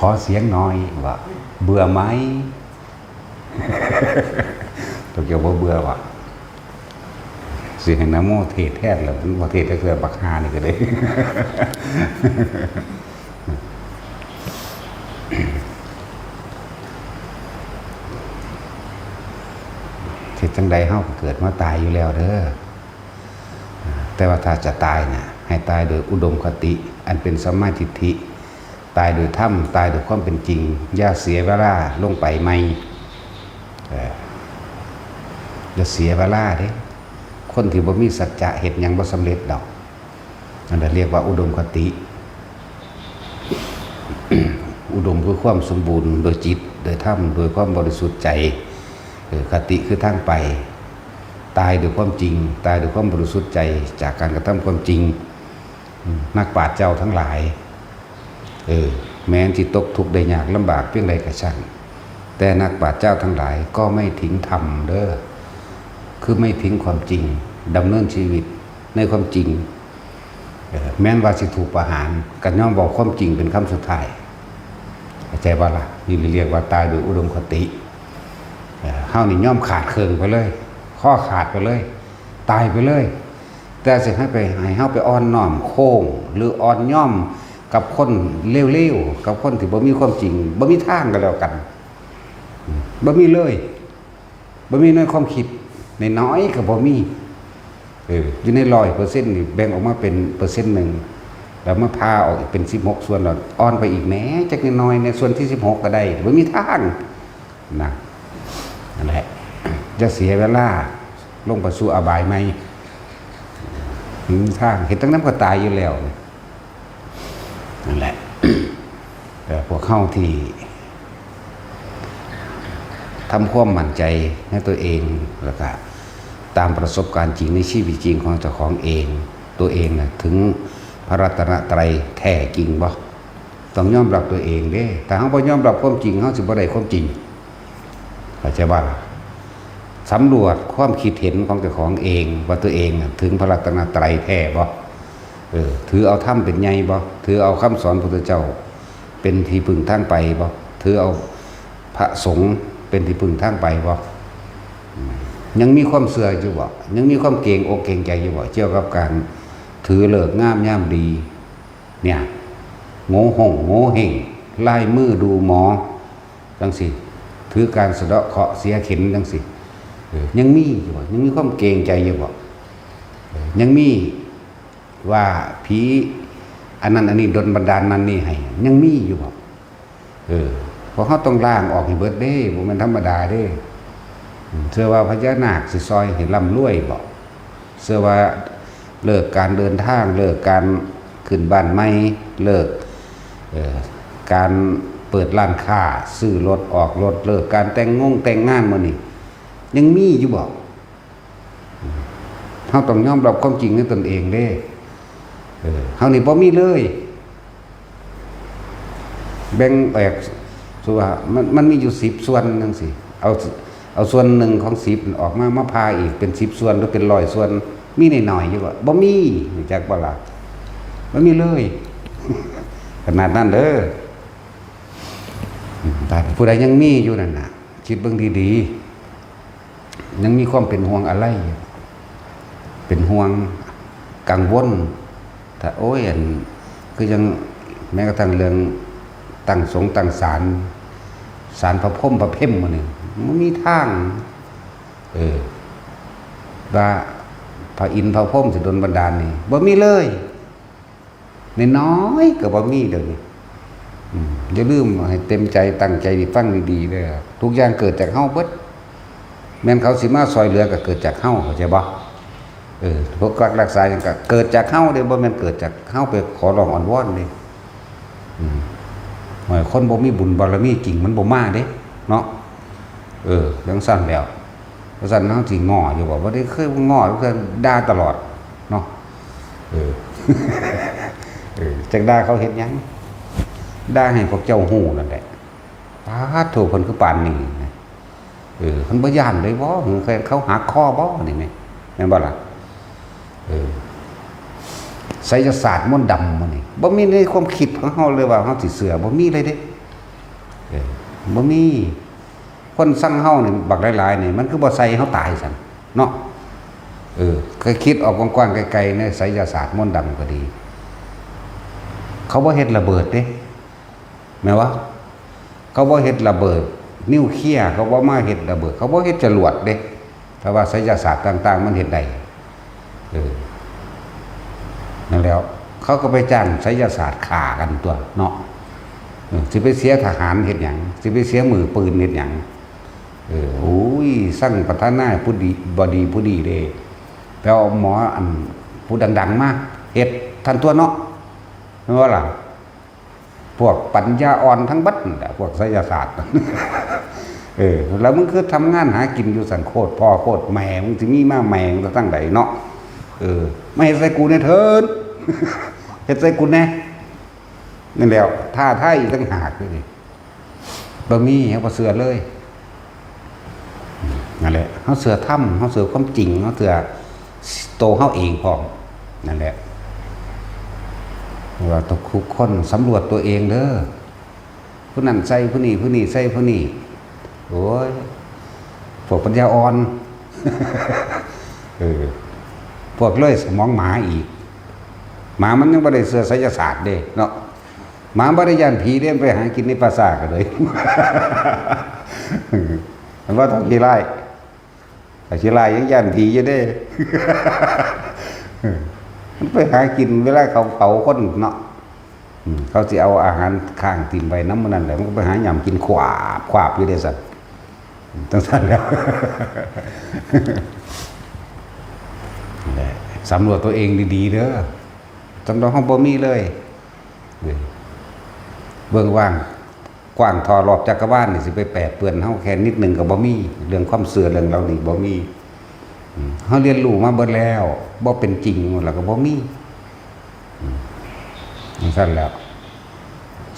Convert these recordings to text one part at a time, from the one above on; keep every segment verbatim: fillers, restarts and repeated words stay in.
ขอเสียงหน่อย ว่า เบื่อไหม ตัวเกี่ยวบ่เบื่อวะ สิให้นะโมเทศแทนแล้ว มันบ่เทศจักเทื่อ บักห่านี่ก็ได้ เฮ็ดจั่งใดเฮาก็เกิดมาตายอยู่แล้วเด้อ แต่ว่าถ้าจะตายน่ะ ให้ตายโดยอุดมคติ อันเป็นสัมมาทิฏฐิ ตายโดยธรรม ตายโดยความเป็นจริง อย่าเสียเวลาลงไปใหม่ เออ อย่าเสียเวลาเด้ คนที่บ่มีสัจจะเฮ็ดหยังบ่สำเร็จดอก นั่นแหละเรียกว่าอุดมคติ อุดมคือความสมบูรณ์โดยจิต โดยธรรม โดยความบริสุทธิ์ใจ เออ คติคือทางไป ตายด้วยความจริง ตายด้วยความบริสุทธิ์ใจ จากการกระทำความจริง อืม นักปราชญ์เจ้าทั้งหลาย เออ แม้นสิตกทุกข์ได้ยากลำบากเพียงใดก็ช่าง แต่นักปราชญ์เจ้าทั้งหลายก็ไม่ทิ้งธรรมเด้อ คือไม่ทิ้งความจริง ดำเนินชีวิตในความจริง เออ แม้นว่าสิถูกประหาร ก็ยอมบอกความจริงเป็นคำสุดท้าย เข้าใจบ่ล่ะ นี่เรียกว่าตายโดยอุดมคติ เออ เฮานี่ยอมขาดเครื่องไปเลย คอขาดไปเลย ตายไปเลย แต่สิให้ไป ให้เฮาไปอ่อนน้อมโค้ง หรืออ่อนยอมกับคนเลวๆ กับคนที่บ่มีความจริง บ่มีทางก็แล้วกัน อืม บ่มีเลย บ่มีในความคิด น้อยๆ ก็บ่มี เออ อยู่ในร้อยเปอร์เซ็นต์นี่ แบ่งออกมาเป็นเปอร์เซ็นต์หนึ่ง แล้วมาผ่าออกอีกเป็นสิบหกส่วน แล้วอ่อนไปอีกแหน่ จักน้อยๆ ในส่วนที่สิบหกก็ได้ บ่มีทาง นะ นั่นแหละ อย่าเสียเวลา ลงไปสู่อบายใหม่ บ่มีทาง เฮ็ดจั่งใดมันก็ตายอยู่แล้ว นั่นแหละ เอ่อ พวกเฮาที่ทำความมั่นใจในตัวเอง แล้วก็ตามประสบการณ์จริงในชีวิตจริงของเจ้าของเอง ตัวเองน่ะถึงพระรัตนตรัยแท้จริงบ่ ต้องยอมรับตัวเองเด้ ถ้าเฮาบ่ยอมรับความจริง เฮาสิบ่ได้ความจริง เข้าใจบ่ล่ะ สำรวจความคิดเห็นของเจ้าของเอง ว่าตัวเองน่ะถึงพระรัตนตรัยแท้บ่ เออ ถือเอาธรรมเป็นใหญ่บ่ ถือเอาคำสอนพระพุทธเจ้าเป็นที่พึ่งทางไปบ่ ถือเอาพระสงฆ์เป็นที่พึ่งทางไปบ่ อืม ยังมีความเชื่ออยู่บ่ ยังมีความเกรงอกเกรงใจอยู่บ่ เกี่ยวกับการถือฤกษ์งามยามดี เนี่ย โงหงโงเห้ง ลายมือดูหมอ จั่งซี้ ถือการสะเดาะเคราะห์เสียเข็ญจั่งซี้ เออ ยังมีอยู่บ่ ยังมีความเกรงใจอยู่บ่ เออ ยังมีว่าผีอันนั้นอันนี้ดลบันดาลนั่นนี่ให้ ยังมีอยู่บ่ เออ พวกเฮาต้องล้างออกให้เบิดเด้ บ่แม่นธรรมดาเด้ อืม เชื่อว่าพญานาคสิซอยให้ร่ำรวยบ่ เชื่อว่าเลิกการเดินทาง เลิกการขึ้นบ้านใหม่ เลิก เอ่อ การเปิดร้านค้า ซื้อรถออกรถ เลิกการแต่งงงแต่งงานมื้อนี้ ยังมีอยู่บ่ เฮาต้องยอมรับความจริงในตนเองเด้ เออ เฮานี่บ่มีเลย แบ่งแยก สมมุติว่ามัน มันมีอยู่สิบส่วนจั่งซี้ เอา เอาส่วนหนึ่งของสิบออกมา มาผ่าอีกเป็นสิบส่วนหรือเป็นร้อยส่วน มีน้อยๆอยู่บ่ บ่มี รู้จักบ่ล่ะ บ่มีเลย ขนาดนั้นเด้อ แต่ผู้ใดยังมีอยู่นั่นน่ะ คิดเบิ่งดีๆ ยังมีความเป็นห่วงอาลัยอยู่ เป็นห่วง กังวล ถ้า โอ้ย อัน คือยัง แม้กระทั่งเรื่องตั้งสงตั้งศาล ศาลพระพรหมพระเพมมื้อนี้ มันมีทาง เออ ว่าพระอินทร์พระพรหมสิดลบันดาลนี่ บ่มีเลย น้อยๆก็บ่มีเดี๋ยวนี้ อืม อย่าลืมให้เต็มใจตั้งใจฟังดีๆเด้อ ทุกอย่างเกิดจากเฮาเบิด แม่นเขาสิมาซอยเหลือก็เกิดจากเฮา เข้าใจบ่ เออ พวกรักรักษาหยังก็เกิดจากเฮาเด้ บ่แม่นเกิดจากเฮาไปขอร้องอ้อนวอนเด้ อืม โอ้ย คนบ่มีบุญบารมีจริงมันบ่มาเด้ เนาะ เออ จั่งซั้นแหล้ว จั่งซั้นเฮาสิง้ออยู่บ่ บ่ได้เคยง้อ ด่าตลอด เนาะ เออ เออ จักด่าเขาเฮ็ดหยัง ด่าให้พวกเจ้าฮู้นั่นแหละ ปาดโธ่ เพิ่นคือปานนี้นะ เออ เพิ่นบ่ย้านเลยบ่ เพิ่นเขาหักคอบ่ นี่แม่น แม่นบ่ล่ะ เออ ไสยศาสตร์มนต์ดำมื้อนี้ บ่มีในความคิดของเฮาเลยว่าเฮาสิเชื่อ บ่มีเลยเด้ เออ บ่มี คนซังเฮานี่บักหลายๆนี่ มันคือบ่ใส่เฮาตายซั่นเนาะ เออ เคยคิดออกกว้างๆไกลๆในไสยศาสตร์มนต์ดำก็ดี เขาบ่เฮ็ดระเบิดเด้ แม่นบ่ เขาบ่เฮ็ดระเบิดนิวเคลียร์ เขาบ่มาเฮ็ดระเบิด เขาบ่เฮ็ดจรวดเด้ แต่ว่าไสยศาสตร์ต่างๆมันเฮ็ดได้ เออ นั่นแหล้ว เขาก็ไปจ้างไสยศาสตร์ฆ่ากันตั๊วเนาะ เออ สิไปเสียทหารเฮ็ดหยัง สิไปเสียมือปืนเฮ็ดหยัง เออ โอ้ย ซังประธานาธิบดี บดีผู้ดีเด้ ไปเอาหมออันผู้ดังๆมาเฮ็ดทันตั๊วเนาะ แม่นบ่ล่ะ พวกปัญญาอ่อนทั้งเบิดนั่นแหละ พวกไสยศาสตร์ เออ แล้วมึงคือทำงานหากินอยู่ซั่น โคตรพ่อโคตรแม่ มึงสิมีมาแม่มึงแต่ทางใดเนาะ เออ มาเฮ็ดใส่กูแหน่เถิด เฮ็ดใส่กูแหน่ นั่นแหล้ว ท้าทายอีกต่างหากเด้นี่ บ่มี เฮาบ่เชื่อเลย นั่นแหละ เฮาเชื่อธรรม เฮาเชื่อความจริง เฮาเชื่อโตเฮาเองพร้อม นั่นแหละ ว่าทุกคนสำรวจตัวเองเด้อ ผู้นั้นใส่ผู้นี้ ผู้นี้ใส่ผู้นี้ โอ้ย พวกปัญญาอ่อน เออ พวกเลยสมองหมาอีก หมามันยังบ่ได้เชื่อไสยศาสตร์เด้เนาะ หมาบ่ได้ย้านผีเด้ ไปหากินในป่าช้าก็เลย มันว่าต้องขี้ร้าย ถ้าขี้ร้ายยังย้านผีอยู่เด้ มันไปหากินเวลาเขาเผาคนเนาะ อืม เขาสิเอาอาหารค้างถิ่มไว้นำมื้อนั้นแหละ มันก็ไปหาหย่ำกินขวาบขวาบอยู่เด้ซั่น จั่งซั่นแหล้ว นั่นแหละ สำรวจตัวเองดีๆเด้อ สำรวจเฮาบ่มีเลย เบิ่งว่างกว้างท่อรอบจักรวาลนี่ สิไปแปดเปื้อนเฮาแค่นิดหนึ่งก็บ่มี เรื่องความเชื่อเรื่องเหล่านี้บ่มี อืม เฮาเรียนรู้มาเบิดแล้ว บ่เป็นจริงแล้วก็บ่มี อืม จั่งซั่นแหล้ว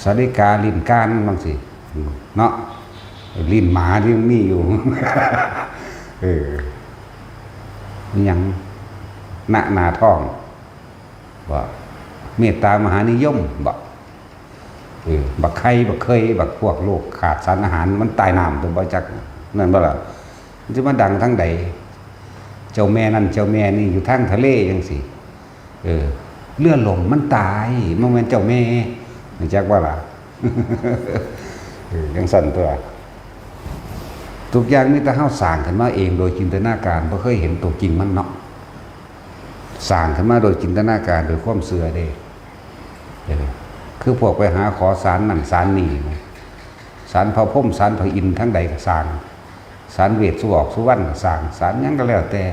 สาลิกาลิ้นกานจั่งซี้ อืม เนาะ ลิ้นหมาที่มันมีอยู่ เออ อิหยัง ณ หน้าท้อง บ่ เมตตามหานิยม บ่ เออ บักไข่ บักเคย บักพวกโรคขาดสารอาหาร มันตายน้ำตั๊ว บ่จัก นั่นบ่ล่ะ มันสิมาดังทางใด เจ้าแม่นั่นเจ้าแม่นี่อยู่ทางทะเลจั่งซี้ เออ เรือล่มมันตาย บ่แม่นเจ้าแม่ รู้จักบ่ล่ะ เออ จั่งซั่นตั๊ว ทุกอย่างมีแต่เฮาสร้างขึ้นมาเองโดยจินตนาการ บ่เคยเห็นตัวจริงมันเนาะ สร้างขึ้นมาโดยจินตนาการ โดยความเชื่อเด้ เออ คือพวกไปหาขอศาลนั่นศาลนี่ ศาลพระพรหม ศาลพระอินทร์ทางใดก็ซ่าง ศาลเวสสุออกสุวรรณก็ซ่าง ศาลหยังก็แล้วแต่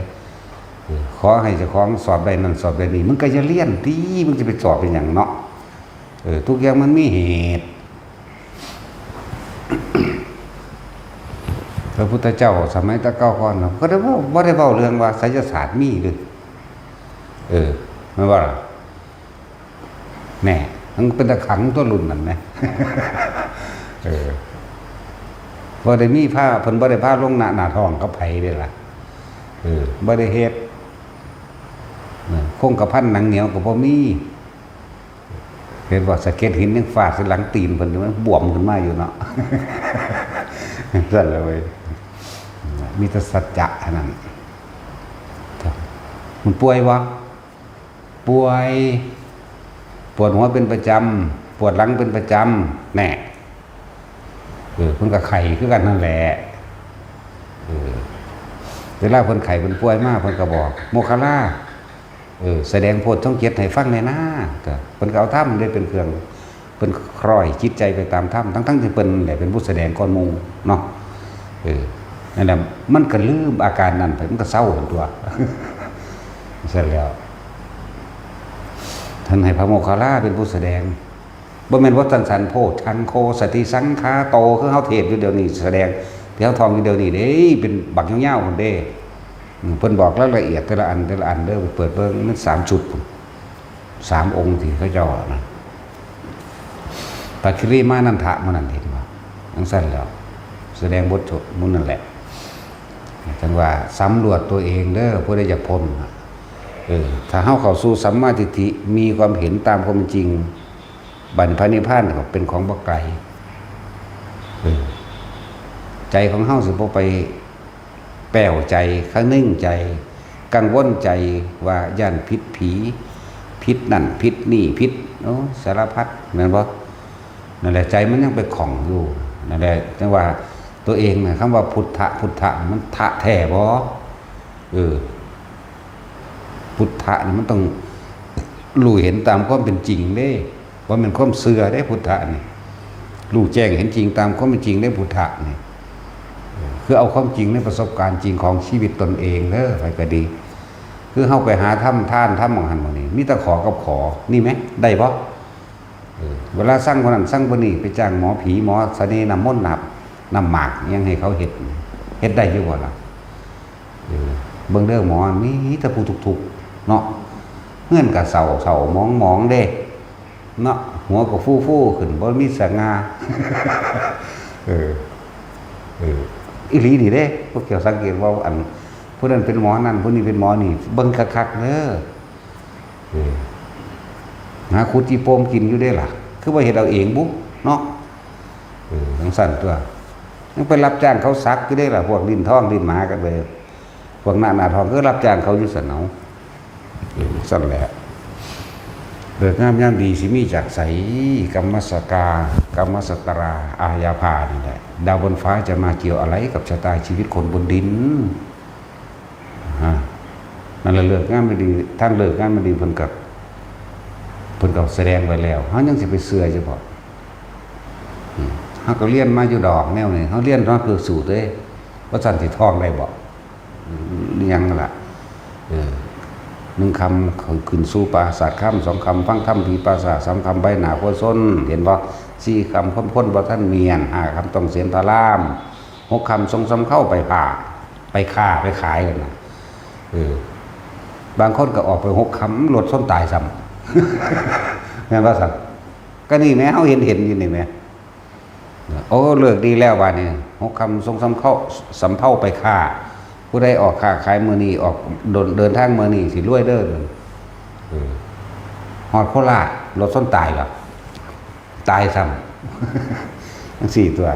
เออ ขอให้เจ้าของสอบได้นั่นสอบได้นี่ มึงก็อย่าเรียนติ มึงสิไปสอบเป็นหยังเนาะ เออ ทุกอย่างมันมีเหตุ พระพุทธเจ้าสมัยแตะเก่าก่อนน่ะ ก็ได้เว้า บ่ได้เว้าเรื่องว่าไสยศาสตร์มีเด้อ เออ แม่นบ่ล่ะ แน่ มันเป็นตาขลังตั๊วรุ่นนั้นแหม เออ บ่ได้มีพา เพิ่นบ่ได้พาลงหน้า หน้าท้องกับไผเด้ล่ะ เออ บ่ได้เฮ็ด เออ คงกระพันหนังเหนียวก็บ่มี เห็นบ่ สะเก็ดหินยังฟาดใส่หลังตีนเพิ่นอยู่ มันบวมขึ้นมาอยู่เนาะ ซั่นแหละเว้ย มีแต่สัจจะเท่านั้น มันป่วยบ่ ป่วย ปวดหัวเป็นประจำ ปวดหลังเป็นประจำ แน่ เออ เพิ่นก็ไข้คือกันนั่นแหละ เออ เวลาเพิ่นไข้เพิ่นป่วยมา เพิ่นก็บอก โมคคัลลา เออ แสดงโพชฌงค์เจ็ดให้ฟังแหน่นา ก็เพิ่นก็เอาธรรมนี่เป็นเครื่อง เพิ่นคล้อยจิตใจไปตามธรรม ทั้งๆที่เพิ่นแหละเป็นผู้แสดงก่อนหมู่เนาะ เออ นั่นแหละ มันก็ลืมอาการนั้นไป มันก็เซาตั๊ว เสร็จแล้ว ท่านให้พระโมคคัลลาเป็นผู้แสดง บ่แม่นว่าจั่งซั่น โพชฌังโค สติสังขาโต คือเฮาเทศน์อยู่เดี๋ยวนี้ แสดงที่เฮาท่องอยู่เดี๋ยวนี้เด้ เป็นบักยาวๆพุ้นเด้ อืม เพิ่นบอกรายละเอียดแต่ละอัน แต่ละอันเด้อ ไปเปิดเบิ่ง มันสามชุดพุ้น สามองค์ที่เขาเจ้านั่น พระคิริมานันทะหมู่นั้น เห็นบ่ จั่งซั่นแหล้ว แสดงบทสวดหมู่นั่นแหละ จั่งว่าสำรวจตัวเองเด้อ ผู้ใดอยากพ้นน่ะ เออ ถ้าเฮาเข้าสู่สัมมาทิฏฐิ มีความเห็นตามความเป็นจริง บัดนี้พระนิพพานก็เป็นของบ่ไกล เออ ใจของเฮาสิบ่ไปแป้วใจ คะนึงใจ กังวลใจว่าย้านผิดผี ผิดนั่นผิดนี่ ผิด โอ้ สารพัด แม่นบ่? นั่นแหละ ใจมันยังไปข้องอยู่ นั่นแหละ จั่งว่าตัวเองน่ะ คำว่าพุทธะ พุทธะ มันทะแท้บ่? เออ พุทธะนี่มันต้องรู้เห็นตามความเป็นจริงเด้ บ่แม่นความเชื่อเด้ พุทธะนี่ รู้แจ้งเห็นจริงตามความเป็นจริงเด้ พุทธะนี่ เออ คือเอาความจริงในประสบการณ์จริงของชีวิตตนเองเด้อ ไผก็ดี คือเฮาไปหาทำทาน ทำหม่องหั่นหม่องนี้ มีแต่ขอกับขอ นี่แหม ได้บ่? เออ เวลาสั่งคนนั้นสั่งคนนี้ ไปจ้างหมอผี หมอเสน่ห์ น้ำมนต์ น้ำ น้ำหมาก อิหยังให้เขาเฮ็ด เฮ็ดได้อยู่บ่ล่ะ? เออ เบิ่งเด้อหมอ มีแต่ผู้ทุกข์ๆ เนาะ เฮือนก็เศร้าๆ หมองๆ เด้ เนาะ หัวก็ฟูๆ ขึ้น บ่มีสง่า เออ เออ อีหลีนี่เด้ พวกเจ้าสังเกตว่า อัน ผู้นั้นเป็นหมอนั่น ผู้นี้เป็นหมอนี่ เบิ่งคักๆ เด้อ เออ หาขุดขี้โปมกินอยู่เด้ล่ะ คือบ่เฮ็ดเอาเองบุ เนาะ เออ จั่งซั้นตั๊ว ยังไปรับจ้างเขาสักอยู่เด้ล่ะ พวกลิ้นทองลิ้นหมากันไป พวกหน้าหน้าทองก็รับจ้างเขาอยู่ซั่นเอา เออ ซั่นแหละ ฤกษ์งามยามดีสิมีจากไส กรรมสกา กรรมสตรา อาญาพานี่แหละ ดาวบนฟ้าจะมาเกี่ยวอะไรกับชะตาชีวิตคนบนดิน ฮะ นั่นแหละ ฤกษ์งามยามดี ทางฤกษ์งามยามดีเพิ่นก็ เพิ่นก็แสดงไว้แล้ว เฮายังสิไปเชื่ออยู่บ่? อืม เฮาก็เรียนมาอยู่ดอกแนวนี้ เฮาเรียนมาเพื่อสู้เด้ ว่าซั่นสิท่องได้บ่? อืม อิหยังนั่นล่ะ เออ หนึ่งค่ำขึ้นสู่ปราสาทคำ สองค่ำฟังธรรมที่ปราสาท สามค่ำใบหน้าโคชน เห็นบ่? สี่ค่ำคนคนบ่ทันเมียน ห้าค่ำต้องเสียนพระราม หกค่ำส่งสำเภาไปผ่า ไปค้าไปขายกันน่ะ เออ บางคนก็ออกไปหกค่ำรถชนตายซ้ำ แม่นบ่ซั่น? ก็นี่แหม เฮาเห็นเห็นอยู่นี่แหม โอ้ ฤกษ์ดีแล้วบาดนี้ หกค่ำส่งสำเภา สำเภาไปค้า ผู้ใดออกค้าขายมื้อนี้ ออกเดิน เดินทางมื้อนี้สิรวยเด้อ เออ ฮอดโคราชรถชนตายเหรอ? ตายซ้ำ จั่งซี้ตั๊ว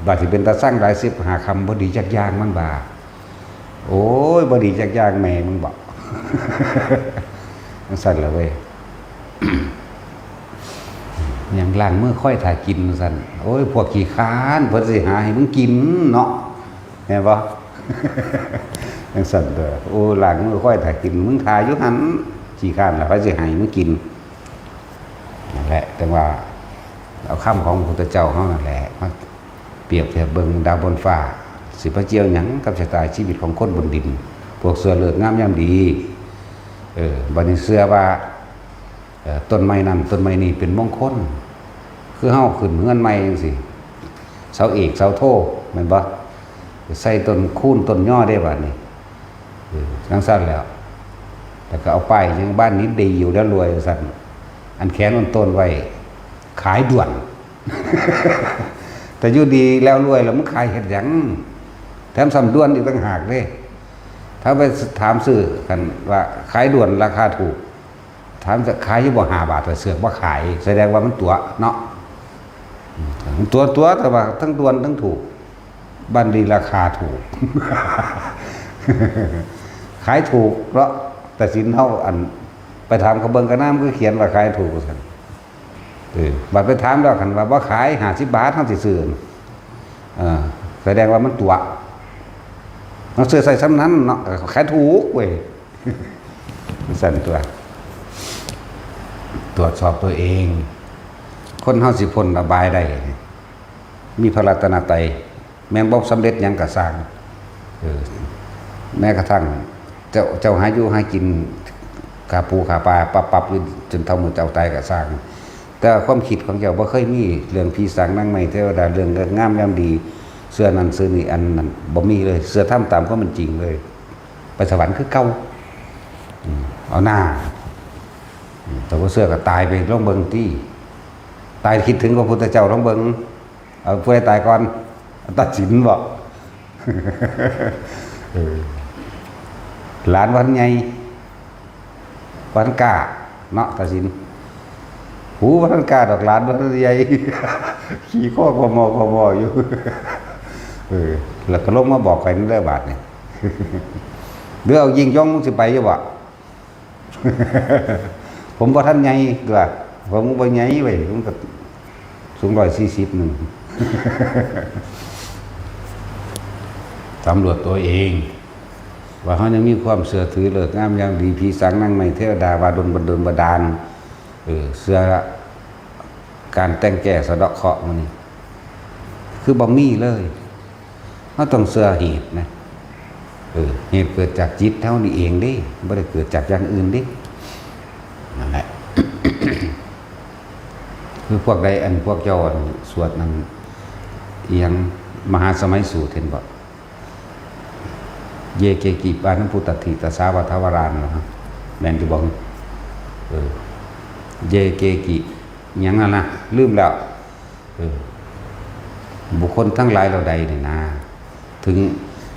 บาดสิเป็นตาซังหลาย สิบห้าค่ำบ่ดีจักอย่างมันว่า โอ้ย บ่ดีจักอย่างแม่มึงบอก จั่งซั้นล่ะเว้ย หยังล้างมือคอยถ่ากินว่าซั่น โอ้ย พวกขี้คร้าน เพิ่นสิหาให้มึงกินเนาะ แม่นบ่? จั่งซั้นเด้อ โอ้ ล้างมือคอยถ่ากิน มึงถ่าอยู่หั่น ขี้คร้านล่ะ ไผสิให้มึงกิน นั่นแหละ แต่ว่าเอาคำของพระพุทธเจ้าเฮานั่นแหละ มาเปรียบเทียบเบิ่งดาวบนฟ้า สิไปเกี่ยวหยังกับชะตาชีวิตของคนบนดิน พวกเชื่อฤกษ์งามยามดี เออ บัดนี้เชื่อว่า เอ่อ ต้นไม้นั่นต้นไม้นี่เป็นมงคล คือเฮาขึ้นเฮือนใหม่จั่งซี้ เสาเอกเสาโท แม่นบ่? ใส่ต้นคูนต้นยอเด้บัดนี้ เออ จั่งซั้นแล้ว แล้วก็เอาป้ายยังบ้านนี้ดีอยู่แล้วรวยว่าซั่น อันแขวนบนต้นไว้ ขายด่วน แต่อยู่ดีแล้วรวยแล้วมึงขายเฮ็ดหยัง แถมซ้ำด่วนอีกต่างหากเด้ ถ้าไปถามซื้อกันว่าขายด่วนราคาถูก ถามจะขายอยู่บ่ห้าบาท แต่เสือกบ่ขาย แสดงว่ามันตั๋วเนาะ อืม ตั๋วตั๋ว แต่ว่าทั้งด่วนทั้งถูก บ้านดีราคาถูก ขายถูก เพราะตัดสินเฮาอัน ไปถามเขาเบิ่งกะนามคือเขียนว่าขายถูกว่าซั่น เออ บัดไปถามแล้วคันว่าบ่ขายห้าสิบบาท เฮาสิซื้อ เออ แสดงว่ามันตั๋ว มันซื้อใส่ส่ำนั้นเนาะ ขายถูกเว้ย ซั่นตั๊ว ตรวจสอบตัวเอง คนเฮาสิพ้นอบายได้ มีพระรัตนตรัย แม้นบ่สำเร็จหยังก็ซ่าง เออ แม้กระทั่งเจ้า เจ้าหาอยู่หากิน ฆ่าปูฆ่าปลา ปับๆ อยู่จนเฒ่ามื้อเจ้าตายก็ซ่าง แต่ความคิดของเจ้าบ่เคยมีเรื่องผีสางนางไม้เทวดา เรื่องฤกษ์งามยามดี เชื่อนั่นเชื่อนี่ อันนั้นบ่มีเลย เชื่อธรรมตามความเป็นจริงเลย ไปสวรรค์คือเก่า อืม เอาหน้า อืม แต่บ่เชื่อก็ตายไปลองเบิ่งติ ตายคิดถึงพระพุทธเจ้าลองเบิ่ง เอาผู้ใดตายก่อน ตัดสินบ่ เออ หลานบ่ทันใหญ่ บ่ทันกล้าเนาะ ตัดสิน หูบ่ทันกล้าดอก หลานบ่ทันใหญ่ ขี่คอกมอกมออยู่ เออ แล้วก็ลงมาบอกข่อยนำเด้อบาดนี้ หรือเอายิ่งยงมึงสิไปอยู่บ่ ผมบ่ทันใหญ่ตั๊ว ผมบ่ใหญ่เว้ย ผมก็สูงร้อยสี่สิบหนึ่ง สำรวจตัวเอง ว่าเฮายังมีความเชื่อถือเลิกงามยามดี ผีสางนางไม้เทวดาว่าดลบันดลบันดาล เออ เชื่อการแต่งแก้สะเดาะเคราะห์มื้อนี้ คือบ่มีเลย เฮาต้องเชื่อเหตุนะ เออ เหตุเกิดจากจิตเฮานี่เองเด้ บ่ได้เกิดจากอย่างอื่นเด้ นั่นแหละ คือพวกใดอันพวกเจ้าอันสวดนั่น อิหยัง มหาสมัยสูตรเห็นบ่ เยเกกิปานะปุตตัตถิตสสาวัฏฐวารา นะ แม่นอยู่บ่ เออ เยเกกิ หยังนั่นนะ ลืมแล้ว เออ บุคคลทั้งหลายเหล่าใดนี่นะ ถึง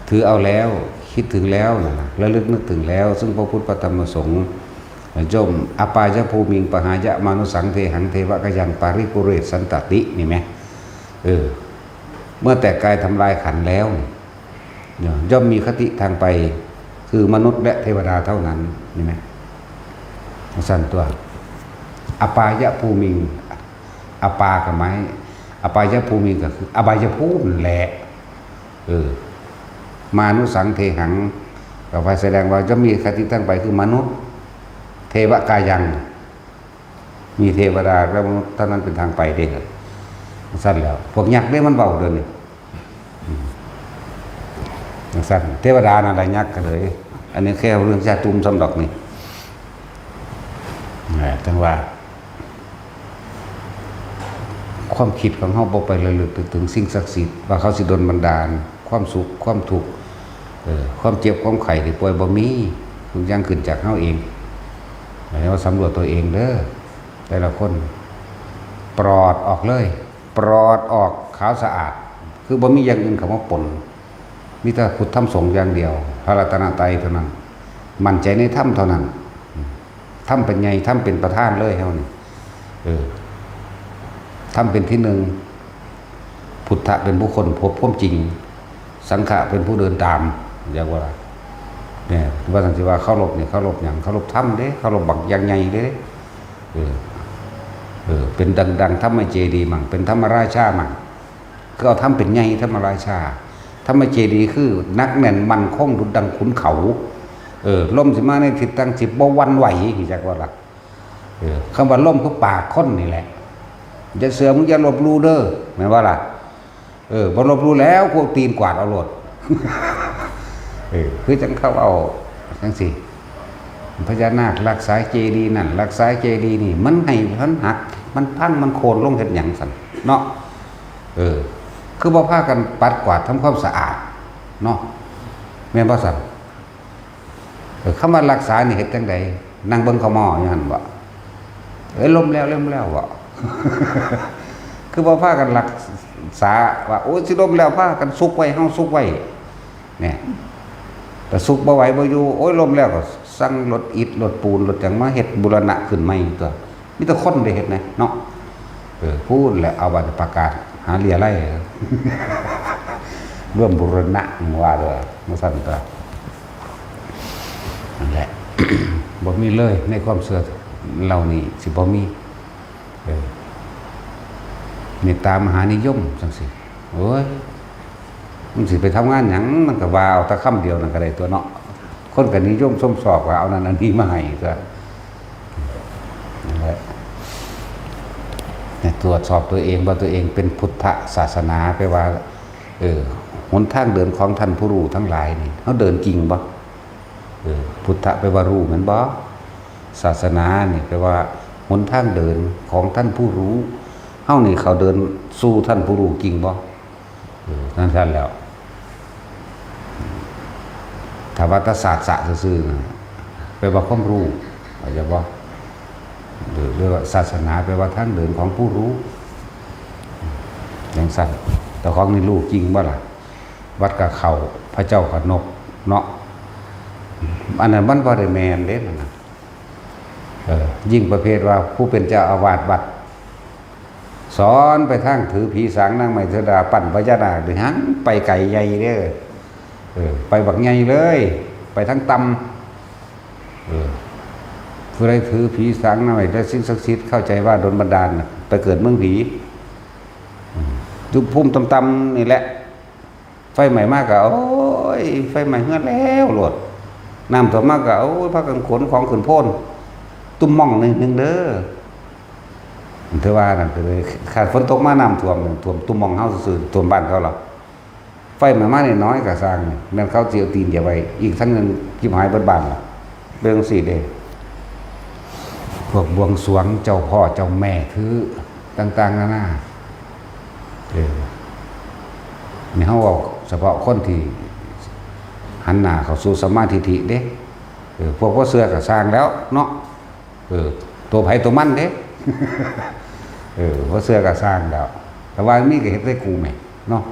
ถือเอาแล้ว คิดถึงแล้วนั่นนะ ระลึกนึกถึงแล้ว ซึ่งพระพุทธพระธรรมพระสงฆ์ ย่อม อปายภูมิง ปหายมานุสสังเทหัง เทวะกายัง ปาริปุเรสสันตติ นี่แหม เออ เมื่อแตกกายทำลายขันธ์แล้ว เนี่ย ย่อมมีคติทางไป คือมนุษย์และเทวดาเท่านั้น นี่แหม สั้นตั๊ว อปายภูมิง อปาก็หมาย อปายภูมิงก็คืออบายภูมินั่นแหละ เออ มานุสสังเทหัง ก็ไปแสดงว่าจะมีคติทางไปคือมนุษย์ เทวะกายัง มีเทวดาและมนุษย์เท่านั้นเป็นทางไปเด้อ สั้นแล้ว พวกยักษ์เด้มันเว้าเด้อนี่ อืม สั้น เทวดานั่นแหละยักษ์ก็เลย อันนี้แค่เรื่องชาตุมสำดอกนี่ แหม จังว่า ความคิดของเฮาบ่ไประลึกถึงสิ่งศักดิ์สิทธิ์ ว่าเขาสิดลบันดาล ความสุข ความทุกข์ เออ ความเจ็บ ความไข้ที่ป่วยบ่มี ทุกอย่างขึ้นจากเฮาเอง ให้เฮาสำรวจตัวเองเด้อ แต่ละคน ปลอดออกเลย ปลอดออก ขาวสะอาด คือบ่มีอย่างอื่นเข้ามาปน มีแต่พุทธธรรมสงฆ์อย่างเดียว พระรัตนตรัยเท่านั้น มั่นใจในธรรมเท่านั้น ธรรมเป็นใหญ่ ธรรมเป็นประธานเลยเฮานี่ เออ ธรรมเป็นที่หนึ่ง พุทธะเป็นผู้ค้นพบความจริง สังฆะเป็นผู้เดินตาม เรียกว่า เนี่ย ว่าซั่นสิว่าเคารพนี่ เคารพหยัง เคารพธรรมเด้ เคารพบักอย่างใหญ่เด้ เออ เออ เป็นดังๆ ธรรมเจดีย์มั่ง เป็นธรรมราชามั่ง คือเอาธรรมเป็นใหญ่ ธรรมราชา ธรรมเจดีย์คือหนักแน่นมั่นคงดุจดังขุนเขา เออ ลมสิมาในทิศทางสิบ่หวั่นไหว จักว่าล่ะ เออ คำว่าลมคือปากคนนี่แหละ อย่าเชื่อ มึงอย่าลบหลู่เด้อ แม่นบ่ล่ะ เออ บ่ลบหลู่แล้ว พวกตีนกวาดเอาโลด เออ คือจังเขาเอาจังซี่ พญานาครักษาเจดีย์นั่น รักษาเจดีย์นี่ มันให้ มันหัก มันพัง มันโค่นลงเฮ็ดหยังซั่น เนาะ เออ คือบ่พากันปัดกวาดทำความสะอาด เนาะ แม่นบ่ซั่น เออ คำว่ารักษานี่เฮ็ดจั่งใด นั่งเบิ่งเขาหม้ออยู่หั่นบ่ เอ้ย ล่มแล้ว ล่มแล้วบ่ คือบ่พากันรักษาว่า โอ้ย สิล่มแล้ว พากันซุกไว้ เฮาซุกไว้ เนี่ย แต่ซุกบ่ไหวบ่อยู่ โอ้ย ล่มแล้วก็สั่งรถอิฐ รถปูน รถหยังมาเฮ็ดบูรณะขึ้นใหม่ตั๊ว มีแต่คนได้เฮ็ดนะ เนาะ เออ พู้นแหละ เอาบัตรประกาศหาเลี้ยไล่ ร่วมบูรณะว่าเด้อ มาซั่นตั๊ว นั่นแหละ บ่มีเลย ในความเชื่อเหล่านี้สิบ่มี เออ เมตตามหานิยมจังซี่ โอ้ย มันสิไปทำงานหยัง มันก็ว่าเอาแต่คำเดียวนั่นก็ได้ตั๊วเนาะ คนก็นิยมชมชอบว่าเอานั่นอันนี้มาให้ตั๊ว นั่นแหละ ให้ตรวจสอบตัวเองว่าตัวเองเป็นพุทธศาสนา แปลว่า เออ หนทางเดินของท่านผู้รู้ทั้งหลายนี่ เฮาเดินจริงบ่ เออ พุทธะแปลว่ารู้แม่นบ่ ศาสนานี่แปลว่าหนทางเดินของท่านผู้รู้ เฮานี่เขาเดินสู่ท่านผู้รู้จริงบ่ เออ นั่นซั่นแล้ว ถ้าว่าแต่ศาสะซื่อๆ นั่นแปลว่าความรู้ เข้าใจบ่ หรือ หรือว่าศาสนาแปลว่าทางเดินของผู้รู้ จังซั่น แต่ของนี่รู้จริงบ่ล่ะ วัดกะเข้า พระเจ้ากะนบ เนาะ อันนั้นมันบ่ได้แม่นเด้ นั่นน่ะ เออ ยิ่งประเภทว่าผู้เป็นเจ้าอาวาสวัด สอนไปทางถือผีสางนางไม้เทวดา ปั้นพญานาคนี่ หังไปไกลใหญ่เด้อ เออ ไปบักใหญ่เลย ไปทางต่ำ ผู้ใดถือผีสางนางไม้และสิ่งศักดิ์สิทธิ์ เข้าใจว่าดลบันดาลน่ะ ไปเกิดเมืองผี อืม อยู่ภูมิต่ำๆนี่แหละ ไฟไหม้มาก็ โอ้ย ไฟไหม้เฮือนแล้วโลด น้ำท่วมมาก็ โอ้ย พากันขนของขึ้นโพน ตุ้มม่องหน่อยหนึ่งเด้อ ถือว่านั่นก็เลย คันฝนตกมาน้ำท่วม ท่วมตุ้มม่องเฮาซื่อๆ ท่วมบ้านเขาหรอก ไฟไหม้มาน้อยๆก็ซ่าง แม่นเขาสิเอาตีนเหยียบไว้ อีกทั้งหนึ่ง ชิบหายเบิดบ้านล่ะ เป็นจั่งซี้เด้ พวกบวงสรวงเจ้าพ่อเจ้าแม่ถือต่างๆนานา เออ นี่เฮาเว้าเฉพาะคนที่หันหน้าเข้าสู่สัมมาทิฏฐิเด้ เออ พวกบ่เชื่อก็ซ่างแล้วเนาะ เออ ตัวไผตัวมันเด้ เออ บ่เชื่อก็ซ่างแล้ว แต่ว่ามีก็เฮ็ดใส่กูแหมเนาะ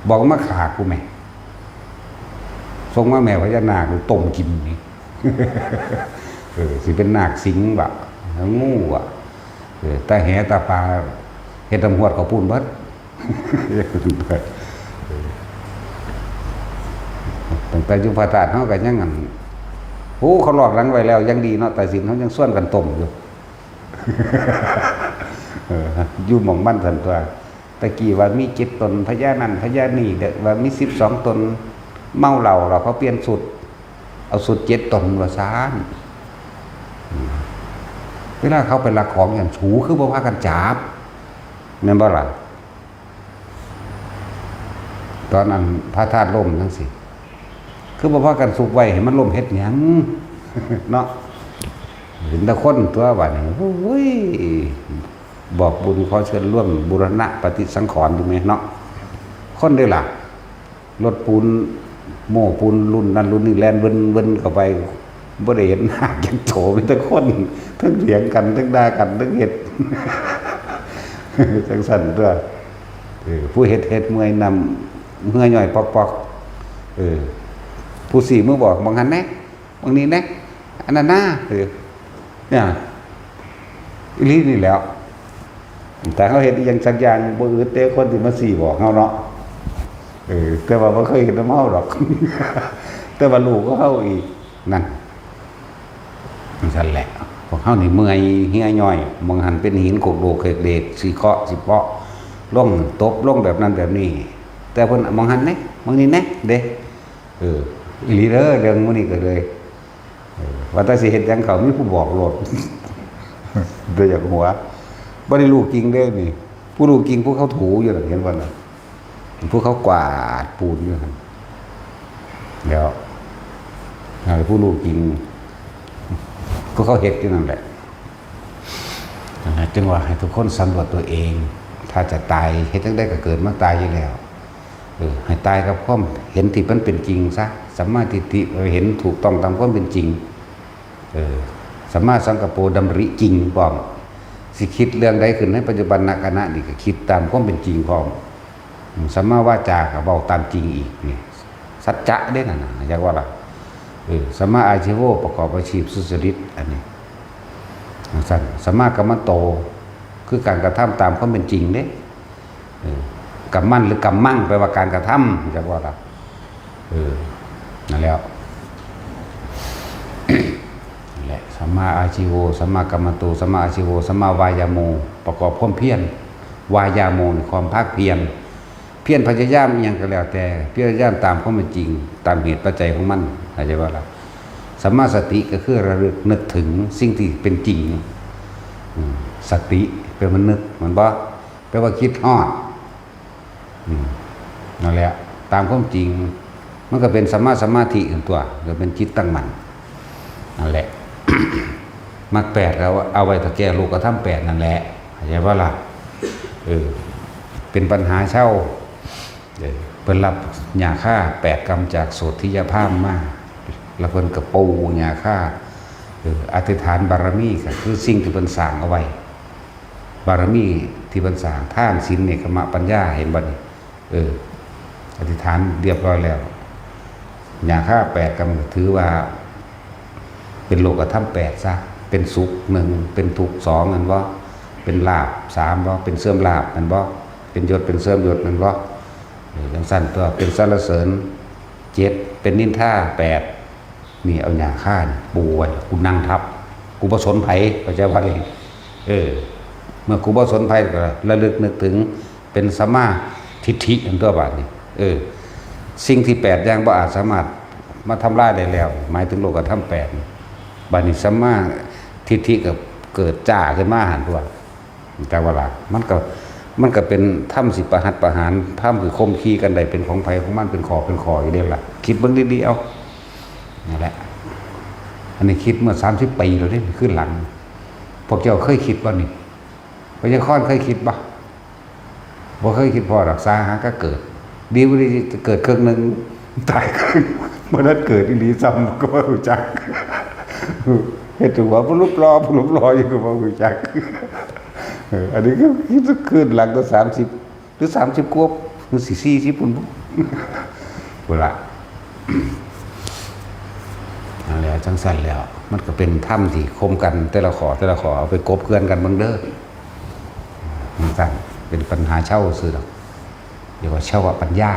บอกมาฆ่ากูแหม ส่งมาแม่พญานาคต้มกินนี่ เออ สิเป็นนาคสิงห์บ่ งูบ่ เออ ตาแหตาปลา เฮ็ดน้ำฮวดเขาปูนเบิด ตั้งแต่อยู่พระธาตุเฮาก็ยังอัน โอ้ เขาลอกหลังไว้แล้วยังดีเนาะ ตาสินเฮายังชวนกันต้มอยู่ เออ อยู่หม่องมันซั่นตั๊ว ตะกี้ว่ามีเจ็ดตน พญานั่นพญานี่ เดี๋ยวว่ามีสิบสองตน เมาเหล้าแล้วเขาเปลี่ยนสูตร เอาสูตรเจ็ดตนว่าซั่น เวลาเขาไปลักของอย่างสูคือบ่พากันจับ แม่นบ่ล่ะ ตอนนั้นพระธาตุล่มจั่งซี้ คือบ่พากันซุกไว้ให้มันล่มเฮ็ดหยัง เนาะ เห็นแต่คนตั๊วบัดนี้ โอ้ย บอกบุญขอเชิญร่วมบูรณะปฏิสังขรณ์อยู่แหมเนาะ คนเด้อล่ะ รถปูน โม้ปูนรุ่นนั้นรุ่นนี้แล่นเวินๆเข้าไป บ่ได้เห็นนาคจักโต มีแต่คน ทั้งเถียงกัน ทั้งด่ากัน ทั้งเฮ็ด จั่งซั่นตั๊ว เออ ผู้เฮ็ดเฮ็ดเมื่อยน้ำเหงื่อย่อยปอกๆ เออ ผู้ซี้มือบอก "หม่องหั้นแหน่ หม่องนี้แหน่ อันนั้นนา" เออ เนี่ย อีหลีนี่แหล้ว แต่เฮาเฮ็ดอีหยังสักอย่างบ่อึดเด้ คนสิมาซี้บอกเฮาเนาะ เออ แต่ว่าบ่เคยเฮ็ดนำเฮาดอก แต่ว่าลูกของเฮาอีก นั่น จั่งซั่นแหละ พวกเฮานี่เมื่อยเหี่ยย่อย หม่องหั้นเป็นหินโขกโดกเขกเดก สิเคาะสิเปาะลง ตบลงแบบนั้นแบบนี้ แต่เพิ่น "หม่องหั้นแหน่ หม่องนี้แหน่" เด้ เออ อีหลีเด้อ เรื่องมื้อนี้ก็เลย เออ ว่าแต่สิเฮ็ดหยังเขา มีผู้บอกโลด แต่อยากหัว บ่ได้รู้จริงเด้นี่ ผู้รู้จริงผู้เขาถูอยู่นั่น เห็นบ่นั่น ผู้เขากวาดปูนอยู่นั่น แล้ว อ่า ผู้รู้จริง ผู้เขาเฮ็ดอยู่นั่นแหละ นั่นแหละ จึงว่าให้ทุกคนสำรวจตัวเอง ถ้าจะตาย เฮ็ดจั่งใดก็เกิดมาตายอยู่แล้ว เออ ให้ตายกับความเห็นที่มันเป็นจริงซะ สัมมาทิฏฐิ เห็นถูกต้องตามความเป็นจริง เออ สัมมาสังกัปโป ดำริจริงพร้อม สิคิดเรื่องใดขึ้นในปัจจุบันขณะนี้ก็คิดตามความเป็นจริงพร้อม อืม สัมมาวาจาก็เว้าตามจริงอีกนี่ สัจจะเด้นั่นน่ะ อยากว่าล่ะ เออ สัมมาอาชีโว ประกอบอาชีพสุจริต อันนี้ จั่งซั่น สัมมากัมมันโต คือการกระทำตามความเป็นจริงเด้ เออ กัมมันหรือกัมมัง แปลว่าการกระทำ อยากว่าล่ะ เออ นั่นแหละ นั่นแหละ สัมมาอาชีโว สัมมากัมมันโต สัมมาอาชีโว สัมมาวายาโม ประกอบความเพียร วายาโมนี่ความภาคเพียร เพียรพยายามอิหยังก็แล้วแต่ พยายามตามความเป็นจริง ตามเหตุปัจจัยของมัน เข้าใจบ่ล่ะ สัมมาสติก็คือระลึกนึกถึงสิ่งที่เป็นจริง อืม สติแปลว่านึก แม่นบ่ แปลว่าคิดฮอด อืม นั่นแหละ ตามความจริง มันก็เป็นสัมมาสมาธินั่นตั๊ว ก็เป็นจิตตั้งมั่น นั่นแหละ มรรคแปดก็เอาไว้ถ้าแก้โลกธรรมแปดนั่นแหละ เข้าใจบ่ล่ะ เออ เป็นปัญหาเซา เออ เพิ่นรับหญ้าคาแปดกำจากโสธิยพราหมณ์มา แล้วเพิ่นก็ปูหญ้าคา เออ อธิษฐานบารมีก็คือสิ่งที่เพิ่นสร้างเอาไว้ บารมีที่เพิ่นสร้าง ทาน ศีล เนกขัมมะ ปัญญา เห็นบ่นี่ เออ อธิษฐานเรียบร้อยแล้ว หญ้าคาแปดกำก็ถือว่า เป็นโลกธรรมแปดซะ เป็นสุขหนึ่ง เป็นทุกข์สอง แม่นบ่ เป็นลาภ สาม บ่ เป็นเสื่อมลาภ แม่นบ่ เป็นยศ เป็นเสื่อมยศ แม่นบ่ เออ จั่งซั้นตั๊ว เป็นสรรเสริญ เจ็ด เป็นนินทา แปด นี่เอาหญ้าคานี่ปูไว้ กูนั่งทับ กูบ่สนไผ เข้าใจบ่นี่ เออ เมื่อกูบ่สนไผก็ระลึกนึกถึง เป็นสัมมาทิฏฐิอันตั๊วบาดนี้ เออ สิ่งที่แปดอย่างบ่อาจสามารถมาทำลายได้แล้ว หมายถึงโลกธรรมแปด บาดนี้สัมมาทิฏฐิก็เกิดจ้าขึ้นมาหั้นตั๊ว แต่ว่าล่ะ มันก็ มันก็เป็นธรรมสิประหัตประหาร ธรรมสิข่มขีกันได้ เป็นของไผของมัน เป็นข้อเป็นข้ออยู่เด้ล่ะ คิดเบิ่งดีๆ เอา นั่นแหละ อันนี้คิดเมื่อสามสิบปีแล้วเด้ ขึ้นหลัง พวกเจ้าเคยคิดบ่นี่ พญาคอนเคยคิดบ่ บ่เคยคิดพ้อดอก สาหาก็เกิด ดีบ่ดีเกิดครึ่งหนึ่ง ตายครึ่ง บ่ทันเกิดอีหลีซ้ำก็บ่รู้จัก เฮ็ดตัวผู้รูปหล่อ ผู้รูปหล่ออยู่ก็บ่รู้จัก เออ อันนี้ก็คิดขึ้นหลังก็สามสิบ หรือสามสิบกว่า หรือสี่สิบ พุ้นบ่ พุ้นละ นั่นแหละ จั่งซั้นแล้ว มันก็เป็นธรรมที่ข่มกัน แต่ละข้อ แต่ละข้อ เอาไปกบเกลื่อนกันเบิ่งเด้อ จั่งซั้น เป็นปัญหาเชาซื่อดอก เรียกว่าเชาวปัญญา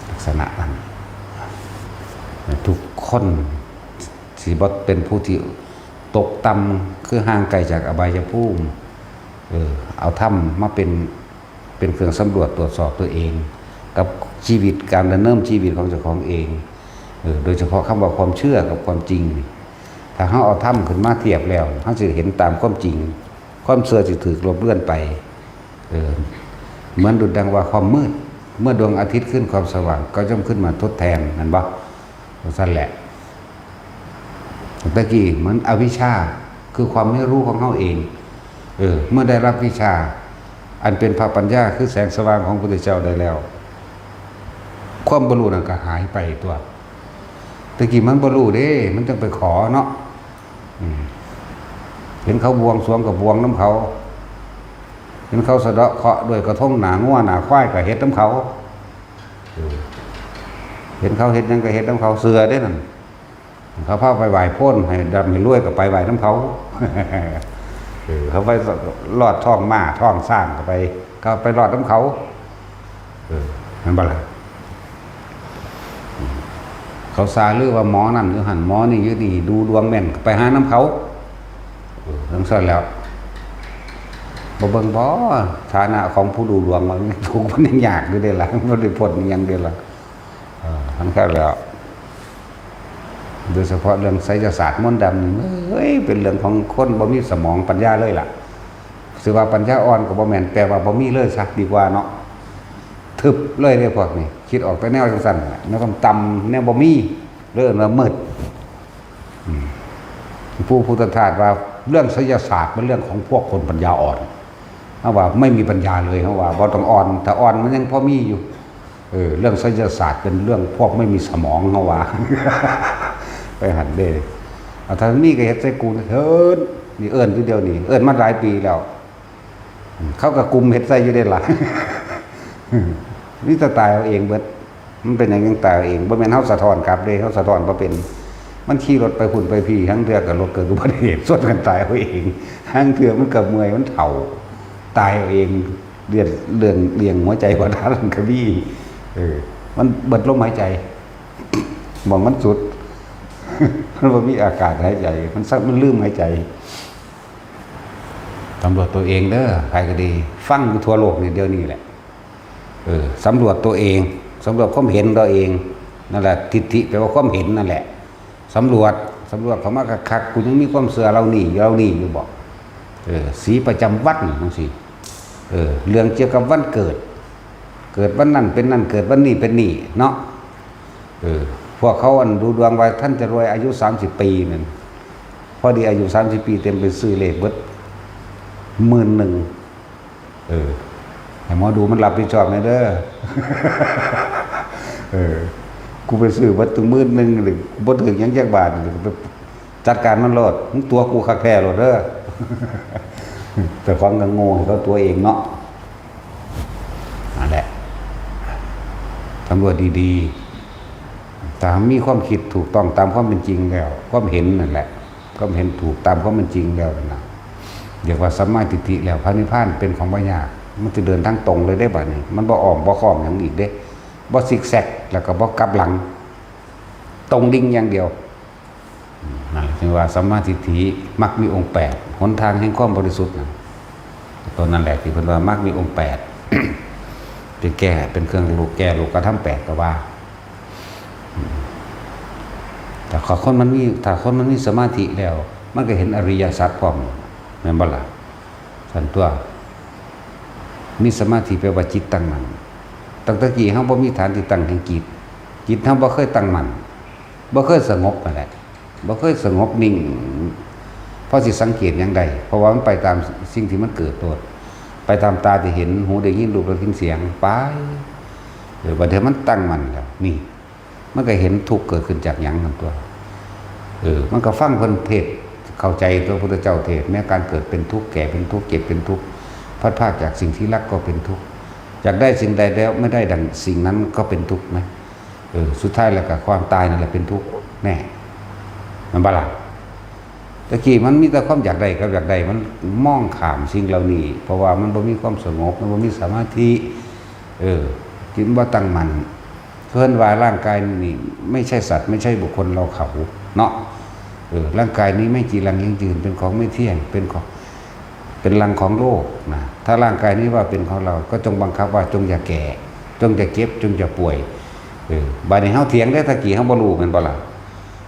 ลักษณะนั้น ทุกคนสิบ่เป็นผู้ที่ตกต่ำ คือห่างไกลจากอบายภูมิ เออ เอาธรรมมาเป็น เป็นเครื่องสำรวจตรวจสอบตัวเอง กับชีวิต การดำเนินชีวิตของเจ้าของเอง เออ โดยเฉพาะคำว่าความเชื่อกับความจริงนี่ ถ้าเฮาเอาธรรมขึ้นมาเทียบแล้ว เฮาสิเห็นตามความจริง ความเชื่อสิถูกลบเลือนไป เออ เหมือนดุจดังว่าความมืด เมื่อดวงอาทิตย์ขึ้นความสว่าง ก็ย่อมขึ้นมาทดแทน แม่นบ่ จั่งซั้นแหละ ตะกี้เหมือนอวิชชา คือความไม่รู้ของเฮาเอง เออ เมื่อได้รับวิชา อันเป็นพระปัญญา คือแสงสว่างของพระพุทธเจ้าได้แล้ว ความบ่รู้นั่นก็หายไปตั๊ว ตะกี้มันบ่รู้เด้ มันจั่งไปขอเนาะ อืม เห็นเขาบวงสรวงก็บวงนำเขา เห็นเขาสะเดาะเคราะห์ด้วยกระทงหน้างัวหน้าควายก็เฮ็ดนำเขา เออ เห็นเขาเฮ็ดหยังก็เฮ็ดนำเขา เชื่อเด้นั่น เขาพาไปไหว้โพนให้ร่ำให้รวยก็ไปไหว้นำเขา เออ เขาไปลอดท้องม้าท้องช้างก็ไป เขาไปลอดนำเขา เออ แม่นบ่ล่ะ เขาซาลือว่าหมอนั่นอยู่หั่น หมอนี่อยู่นี่ ดูดวงแม่น ไปหานำเขา เออ จั่งซั้นแล้ว บ่เบิ่งบ่ ฐานะของผู้ดูดวงมันทุกข์มันยังยากอยู่เด้ล่ะ มันบ่ได้พ้นอิหยังเด้ล่ะ เออ จั่งซั้นแล้ว โดยเฉพาะเรื่องไสยศาสตร์มนต์ดำนี่ เอ้ย เป็นเรื่องของคนบ่มีสมองปัญญาเลยล่ะ สิว่าปัญญาอ่อนก็บ่แม่น แปลว่าบ่มีเลยซะดีกว่าเนาะ ทึบเลยเด้พวกนี้ คิดออกแต่แนวจั่งซั้นน่ะ แนวต่ำๆ แนวบ่มี เรื่องละมืด อืม ผู้พุทธทาสว่าเรื่องไสยศาสตร์เป็นเรื่องของพวกคนปัญญาอ่อน เฮาว่าไม่มีปัญญาเลย เฮาว่าบ่ต้องอ่อน ถ้าอ่อนมันยังพอมีอยู่ เออ เรื่องไสยศาสตร์เป็นเรื่องพวกไม่มีสมอง เฮาว่า ไปหั่นเด้ เอา ถ้ามีก็เฮ็ดใส่กูเถิด นี่เอิ้นอยู่เดี๋ยวนี้ เอิ้นมาหลายปีแล้ว เขาก็กุมเฮ็ดใส่อยู่เด้ล่ะ มีแต่ตายเอาเองเบิด มันเป็นหยังจั่งตายเอาเอง บ่แม่นเฮาสะท้อนกลับเด้ เฮาสะท้อนบ่เป็น มันขี่รถไปพุ้นไปพี้ ลางเทื่อก็รถเกิดอุบัติเหตุ ชนกันตายเอาเอง ลางเทื่อมันก็เมื่อย มันเฒ่า ตายเอาเอง เลือด เรื่อง เลี้ยงหัวใจบ่ทันก็มี เออ มันเบิดลมหายใจ หม่องมันสุด มันบ่มีอากาศหายใจ มันซัก มันลืมหายใจ สำรวจตัวเองเด้อ ใครก็ดี ฟังอยู่ทั่วโลกนี่เดี๋ยวนี้แหละ เออ สำรวจตัวเอง สำรวจความเห็นตัวเอง นั่นแหละ ทิฏฐิแปลว่าความเห็นนั่นแหละ สำรวจ สำรวจเข้ามาคักๆ กูยังมีความเชื่อเหล่านี้ เหล่านี้อยู่บ่ เออ สีประจำวันจั่งซี้ เออ เรื่องเกี่ยวกับวันเกิด เกิดวันนั้นเป็นนั่น เกิดวันนี้เป็นนี่เนาะ เออ พวกเขาอันดูดวงว่าท่านจะรวยอายุสามสิบปีนั่น พอดีอายุสามสิบปีเต็ม ไปซื้อเลขเบิดหมื่นหนึ่ง เออ ให้หมอดูมันรับผิดชอบแหน่เด้อ เออ กูไปซื้อเบิดตั้งหมื่นหนึ่งนี่ บ่ถืกหยังจักบาทนี่ ไปจัดการมันโลด มึงตั๋วกูคักแท้โลดเด้อ เจ้าของก็โง่ให้เขาตั๋วเองเนาะ นั่นแหละ สำรวจดีๆ ถ้ามีความคิดถูกต้องตามความเป็นจริงแล้ว ความเห็นนั่นแหละ ความเห็นถูกตามความเป็นจริงแล้วนั่นน่ะ เรียกว่าสัมมาทิฏฐิแล้ว พระนิพพานเป็นของบ่ยาก มันสิเดินทางตรงเลยเด้บัดนี้ มันบ่อ้อมบ่ค้อมหยังอีกเด้ บ่ซิกแซก แล้วก็บ่กลับหลัง ตรงดิ่งอย่างเดียว อืม นั่นจึงว่าสัมมาทิฏฐิ มรรคมีองค์แปด หนทางแห่งความบริสุทธิ์นะ ตัวนั้นแหละที่เพิ่นว่ามรรคมีองค์แปด เป็นแก้ เป็นเครื่องรู้แก้โลกธรรมแปดก็ว่า อืม ถ้าคนมันมี ถ้าคนมันมีสมาธิแล้ว มันก็เห็นอริยสัจพร้อม แม่นบ่ล่ะ? ซั่นตัว มีสมาธิแปลว่าจิตตั้งมั่น ตั้งแต่กี้เฮาบ่มีฐานที่ตั้งแห่งจิต จิตเฮาบ่เคยตั้งมั่น บ่เคยสงบนั่นแหละ บ่เคยสงบนิ่ง พอสิสังเกตหยังได้ เพราะว่ามันไปตามสิ่งที่มันเกิดโลด ไปตามตาที่เห็น หูได้ยิน รูปรสกลิ่นเสียง ไป เออ บัดเทื่อมันตั้งมั่นแล้ว นี่ มันก็เห็นทุกข์เกิดขึ้นจากหยังนั่นตัว เออ มันก็ฟังเพิ่นเทศน์ เข้าใจตัวพุทธเจ้าเทศน์ แม้การเกิดเป็นทุกข์ แก่เป็นทุกข์ เจ็บเป็นทุกข์ พลัดพรากจากสิ่งที่รักก็เป็นทุกข์ อยากได้สิ่งใดแล้วไม่ได้ดังสิ่งนั้นก็เป็นทุกข์นะ เออ สุดท้ายแล้วก็ความตายนั่นแหละเป็นทุกข์แน่ แม่นบ่ล่ะ? ตะกี้มันมีแต่ความอยากได้กับอยากได้ มันมองข้ามสิ่งเหล่านี้ เพราะว่ามันบ่มีความสงบ มันบ่มีสมาธิ เออ จิตบ่ตั้งมั่น เพิ่นว่าร่างกายนี่ไม่ใช่สัตว์ ไม่ใช่บุคคลเราเขาเนาะ เออ ร่างกายนี้ไม่จีรังยั่งยืน เป็นของไม่เที่ยง เป็นของ เป็นรังของโรคนะ ถ้าร่างกายนี้ว่าเป็นของเรา ก็จงบังคับว่าจงอย่าแก่ จงอย่าเจ็บ จงอย่าป่วย เออ บัดนี้เฮาเถียงได้ ตะกี้เฮาบ่รู้แม่นบ่ล่ะ?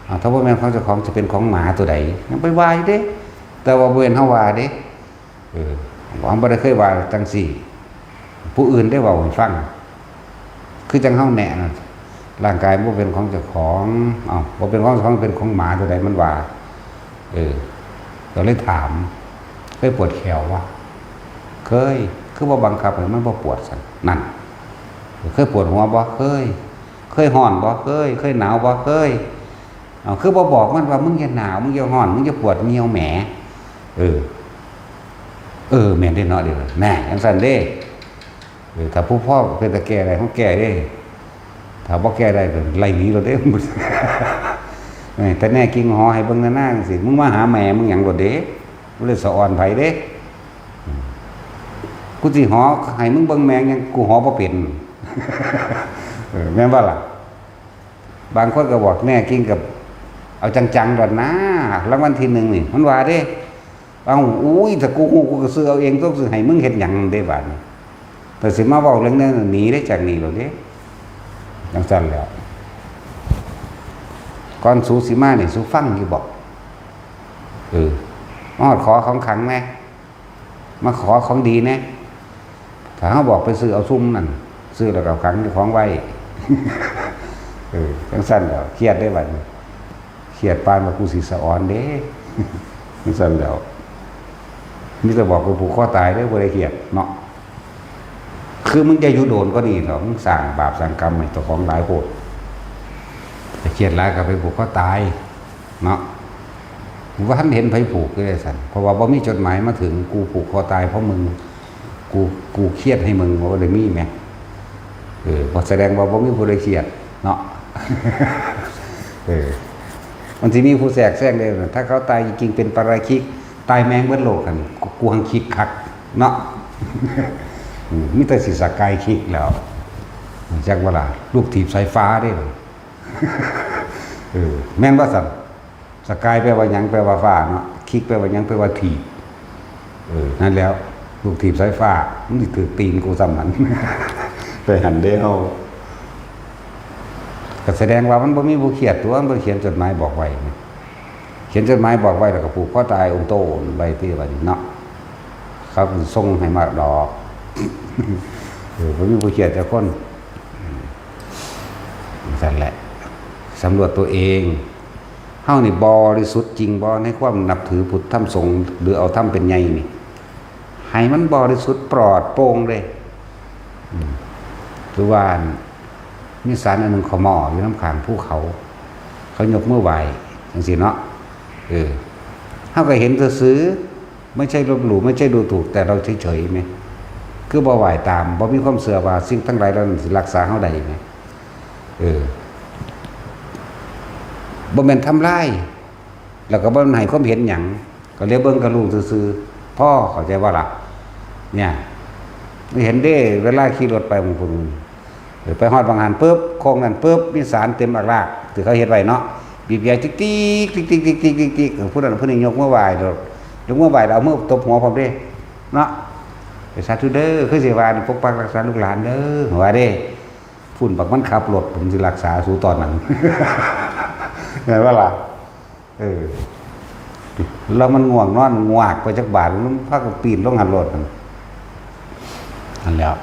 อ้าว ถ้าบ่แม่นของเจ้าของ สิเป็นของหมาตัวใด? ยังไปว่าอยู่เด้ แต่ว่าบ่แม่นเฮาว่าเด้ เออ เฮาบ่ได้เคยว่าจังซี่ ผู้อื่นได้เว้าให้ฟัง คือจังเฮาแนะนะ ร่างกายบ่เป็นของเจ้าของ เอ้า บ่เป็นของเจ้าของ เป็นของหมาตัวใดมันว่า เออ ก็เลยถาม เคยปวดแขวบ่? เคย คือบ่บังคับให้มันบ่ปวดซั่น นั่น เคยปวดหัวบ่? เคย เคยร้อนบ่? เคย เคยหนาวบ่? เคย เอา คือบ่บอกมันว่า มึงอย่าหนาว มึงอย่าร้อน มึงอย่าปวดเหี่ยวแหม เออ เออ แม่นเด้เนาะ เดี๋ยว แน่ จังซั่นเด้ เออ ถ้าผู้พ่อเป็นตาแก้ได้ เฮาแก้เด้ ถ้าบ่แก้ได้ก็ไล่หนีโลดเด้ เออ แต่แน่จริงหอให้เบิ่งหน้าๆจังซี่ มึงมาหาแม่มึงหยังโลดเด้ บ่ได้สะออนไผเด้ อืม กูสิหอให้มึงเบิ่งแม่งหยัง กูหอบ่เป็น เออ แม่นบ่ล่ะ? บางคนก็บอกแน่จริงกับเอาจังๆโลดนะ รางวัลที่หนึ่งนี่ มันว่าเด้ เอ้า อุ้ย ถ้ากูฮู้กูก็ซื้อเอาเอง ต้องซื้อให้มึงเฮ็ดหยังเด้บาดนี้ แต่สิมาเว้าเรื่องนั้นหนีได้จากนี่โลดเด้ จังซั่นแหล้ว ก่อนสูสิมานี่ สูฟังอยู่บ่? เออ มาฮอดขอของขังแหน่ มาขอของดีแหน่ ถ้าเฮาบอกไปซื้อเอาซุมนั่น ซื้อแล้วก็ขังเจ้าของไว้ เออ จังซั่นแหล้ว เครียดเด้บัดนี้ เครียดปานว่ากูสิสะออนเด้ จังซั่นแหล้ว มีแต่บอกกูผูกคอตายเด้อ บ่ได้เครียดเนาะ คือมึงจะอยู่โดนก็ดีเนาะ มึงสร้างบาปสร้างกรรมให้เจ้าของหลายโพด แต่เครียดหลายก็ไปผูกคอตายเนาะ กูบ่ทันเห็นไผผูกอยู่เลยซั่น เพราะว่าบ่มีจดหมายมาถึง กูผูกคอตายเพราะมึง กู กูเครียดให้มึง บ่ได้มีแหม เออ บ่แสดงว่าบ่มีผู้ใดเครียดเนาะ เออ มันสิมีผู้แทรกแซงเด้ ถ้าเขาตายจริงๆเป็นปาราชิก ตายแม่งเบิดโลกหั่น กู กูหังคิกคักเนาะ อืม มีแต่สิสกายคิกแล้ว จักว่าล่ะ ลูกถีบสายฟ้าเด้ เออ แม่นบ่ซั่น? สกายแปลว่าหยัง? แปลว่าฟ้าเนาะ คิกแปลว่าหยัง? แปลว่าถีบ เออ นั่นแหล้ว ลูกถีบสายฟ้า มันสิถืกตีนกูซ้ำหั่น ไปหั่นเด้เฮา ก็แสดงว่ามันบ่มีผู้เครียดตั๊ว มันบ่เขียนจดหมายบอกไว้ เขียนจดหมายบอกไว้แล้วก็ผูกคอตายองค์โตไว้ติบัดนี้เนาะ เขาก็ส่งให้มาดอก เออ บ่มีผู้เครียดจักคน อืม นั่นแหละ สำรวจตัวเอง เฮานี่บริสุทธิ์จริงบ่ในความนับถือพุทธธรรมสงฆ์ หรือเอาธรรมเป็นใหญ่นี่ ให้มันบริสุทธิ์ปลอดโปร่งเลย อืม คือว่า มีศาลอันหนึ่งเขาหม้ออยู่นำข้างภูเขา เขายกมือไหว้จังซี้เนาะ เออ เฮาก็เห็นซื่อๆ ไม่ใช่ลบหลู่ ไม่ใช่ดูถูก แต่เราเฉยๆแหม คือบ่ไหว้ตาม บ่มีความเชื่อว่าสิ่งทั้งหลายเหล่านั้นสิรักษาเฮาได้แหม เออ บ่แม่นทำลาย แล้วก็บ่ให้ความเห็นหยัง ก็เหลียวเบิ่งก็ฮู้ซื่อ พอเข้าใจบ่ล่ะ เนี่ย เห็นเด้ เวลาขี่รถไปหม่องพุ้น เออ ไปฮอดหม่องหั้นปุ๊บ โค้งนั้นปุ๊บ มีสารเต็มอักลาก ที่เขาเฮ็ดไว้เนาะ บีบแตรติ๊กติ๊ก ติ๊กติ๊ก ติ๊กติ๊ก ติ๊กติ๊ก เออ ผู้นั้นผู้นี้ยกมือไหว้โลด ยกมือไหว้แล้วเอามือตบหัวพร้อมเด้ เนาะ เออ สาธุเด้อ คือสิว่านี่ปกปักรักษาลูกหลานเด้อ ว่าเด้ พุ้นบักมันขับรถ ผมสิรักษาสูตอนนั้น แม่นบ่ล่ะ เออ แล้วมันง่วงนอนงวากไปจักบาท มันพากันปีนลงหั้นโลดนั่น นั่นแหล้ว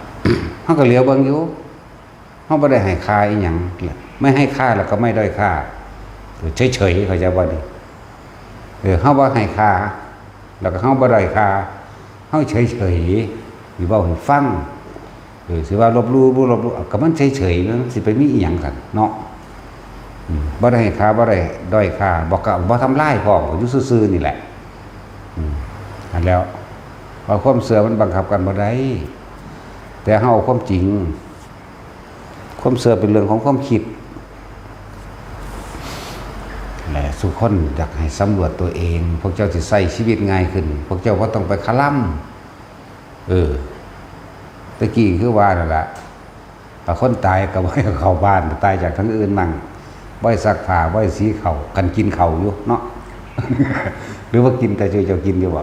เฮาก็เหลียวเบิ่งอยู่ เฮาบ่ได้ให้ค่าอีหยัง ไม่ให้ค่าแล้วก็ไม่ด้อยค่า เออ เฉยๆ เข้าใจบ่นี่ เออ เฮาบ่ให้ค่า แล้วก็เฮาบ่ด้อยค่า เฮาเฉยๆ สิเว้าให้ฟัง เออ สิว่าลบหลู่บ่ลบหลู่ ก็มันเฉยๆ มันสิไปมีอีหยังกันเนาะ อืม บ่ได้ให้ค่า บ่ได้ด้อยค่า บ่ก็บ่ทำลายพร้อม ก็อยู่ซื่อๆ นี่แหละ อืม อันแล้ว ว่าความเชื่อมันบังคับกันบ่ได้ แต่เฮาเอาความจริง ความเชื่อเป็นเรื่องของความคิด และทุกคนอยากให้สำรวจตัวเอง พวกเจ้าสิใช้ชีวิตง่ายขึ้น พวกเจ้าบ่ต้องไปคะลำ เออ ตะกี้คือว่านั่นล่ะ ถ้าคนตายก็บ่ให้เข้าบ้าน ตายจากทางอื่นมั่ง บ่ให้ซักผ้า บ่ให้สีข้าว กันกินข้าวอยู่เนาะ หรือว่ากินแต่เจ้า เจ้ากินอยู่บ่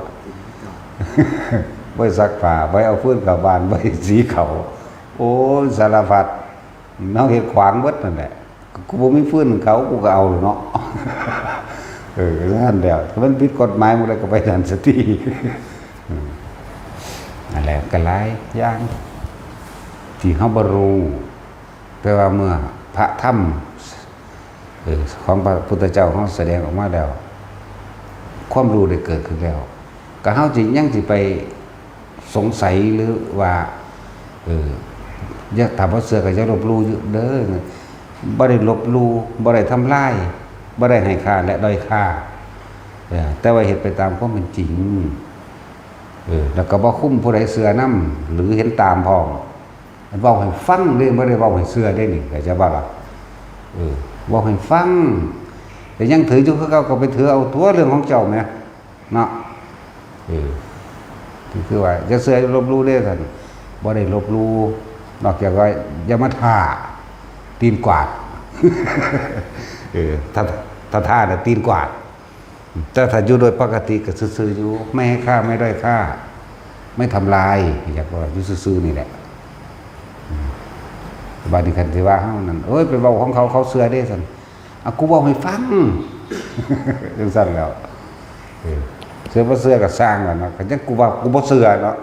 บ่ให้ซักผ้า บ่ให้เอาฟืนเข้าบ้าน บ่ให้สีข้าว โอ้ย สารพัด เฮาเฮ็ดขวางเบิดนั่นแหละ กูบ่มีฟืนเขา กูก็เอาเนาะ เออ นั่นแหละ ถ้ามันผิดกฎหมายหมดแล้วก็ไปนั่นซะติ อืม นั่นแหละ ก็หลายอย่าง ที่เฮาบ่รู้ แต่ว่าเมื่อพระธรรม เออ ของพระพุทธเจ้าเฮาแสดงออกมาแล้ว ความรู้ได้เกิดขึ้นแล้ว ก็เฮาสิยังสิไปสงสัยหรือว่า เออ อย่า ถ้าบ่เชื่อก็อย่าลบหลู่อยู่เด้อ บ่ได้ลบหลู่ บ่ได้ทำลาย บ่ได้ให้ค่าและด้อยค่า เออ แต่ว่าเฮ็ดไปตามความเป็นจริง เออ แล้วก็บ่คุมผู้ใดเชื่อนำ หรือเห็นตามพร้อม เว้าให้ฟังเด้ บ่ได้เว้าให้เชื่อเด้นี่ เข้าใจบ่ล่ะ เออ เว้าให้ฟัง แต่ยังถืออยู่คือเก่า ก็ไปถือเอาตัวเรื่องของเจ้าแหม เนาะ เออ คือ คือว่าอย่าเชื่ออย่าลบหลู่เด้ท่าน บ่ได้ลบหลู่ นอกจากว่าอย่ามาท่าตีนกวาด เออ ถ้า ถ้าท่าน่ะตีนกวาด แต่ถ้าอยู่โดยปกติก็ซื่อๆอยู่ ไม่ให้ค่า ไม่ด้อยค่า ไม่ทำลาย อยากว่าอยู่ซื่อๆนี่แหละ อืม บาดนี้คันสิว่าเฮานั่น เอ้ย ไปเว้าของเขา เขาเชื่อเด้ซั่น อ่ะ กูเว้าให้ฟัง จังซั่นแหล้ว เออ เชื่อบ่เชื่อก็ซ่างแหล้วเนาะ ก็จั่งกูว่ากูบ่เชื่อเนาะ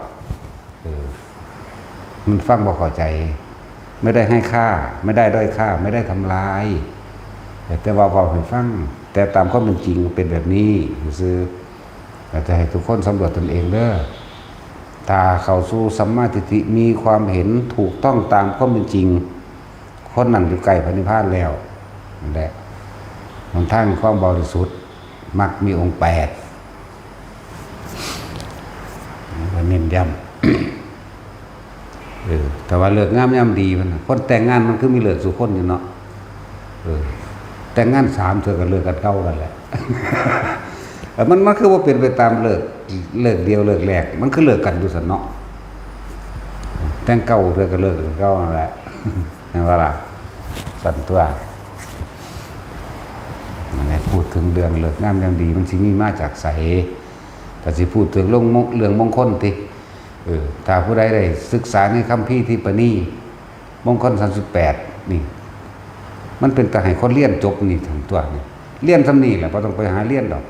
เออ มันฟังบ่เข้าใจ ไม่ได้ให้ค่า ไม่ได้ด้อยค่า ไม่ได้ทำลาย แต่ แต่ว่าเว้าให้ฟัง แต่ตามความเป็นจริงมันเป็นแบบนี้ซื่อๆ อยากจะให้ทุกคนสำรวจตนเองเด้อ ถ้าเข้าสู่สัมมาทิฏฐิ มีความเห็นถูกต้องตามความเป็นจริง คนนั้นอยู่ใกล้พระนิพพานแล้ว นั่นแหละ หนทางความบริสุทธิ์ มรรคมีองค์แปด นี่ก็เน้นย้ำ เออ แต่ว่าฤกษ์งามยามดีมันน่ะ คนแต่งงานมันคือมีฤกษ์สู่คนอยู่เนาะ เออ แต่งงานสามเทื่อก็เลิกกันเก่ากันแหละ เออ มัน มันคือว่าเป็นไปตามฤกษ์ ฤกษ์เดียวฤกษ์แรก มันคือเลิกกันอยู่ซั่นเนาะ แต่งเก่าเทื่อก็เลิกกันเก่านั่นแหละ แม่นบ่ล่ะ ซั่นตั๊ว นั่นแหละ พูดถึงเรื่องฤกษ์งามยามดี มันสิมีมาจากไส ถ้าสิพูดถึงเรื่องมง- เรื่องมงคลติ เออ ถ้าผู้ใดได้ศึกษาในคัมภีร์ทิปปณี มงคลสามสิบแปด นี่ มันเป็นตาให้คนเรียนจบนี่ทั้งตั๊วนี่ เรียนส่ำนี่แหละ บ่ต้องไปหาเรียนดอก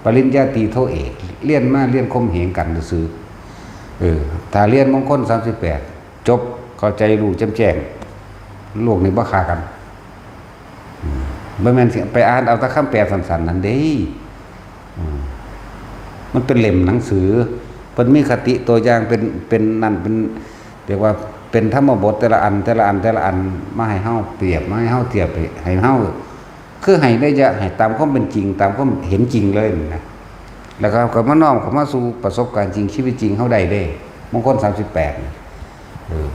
ปริญญาตรีโทเอก เรียนมาเรียนข่มเหงกันซื่อๆ เออ ถ้าเรียนมงคลสามสิบแปด จบ เข้าใจรู้แจ่มแจ้ง โลกนี้บ่ฆ่ากัน อืม บ่แม่นสิไปอ่านเอาแต่คำแปลสั้นๆ นั่นเด้ อืม มันเป็นเล่มหนังสือ เพิ่นมีคติตัวอย่างเป็น เป็นนั่น เป็น เรียกว่าเป็นธรรมบทแต่ละอัน แต่ละอัน แต่ละอัน มาให้เฮาเปรียบ มาให้เฮาเทียบ ให้เฮา คือให้ได้ยะ ให้ตามความเป็นจริง ตามความเห็นจริงเลยนะ แล้วก็ ก็มาน้อมเข้ามาสู่ประสบการณ์จริง ชีวิตจริงเฮาได้เด้ มงคลสามสิบแปดนี่ เออ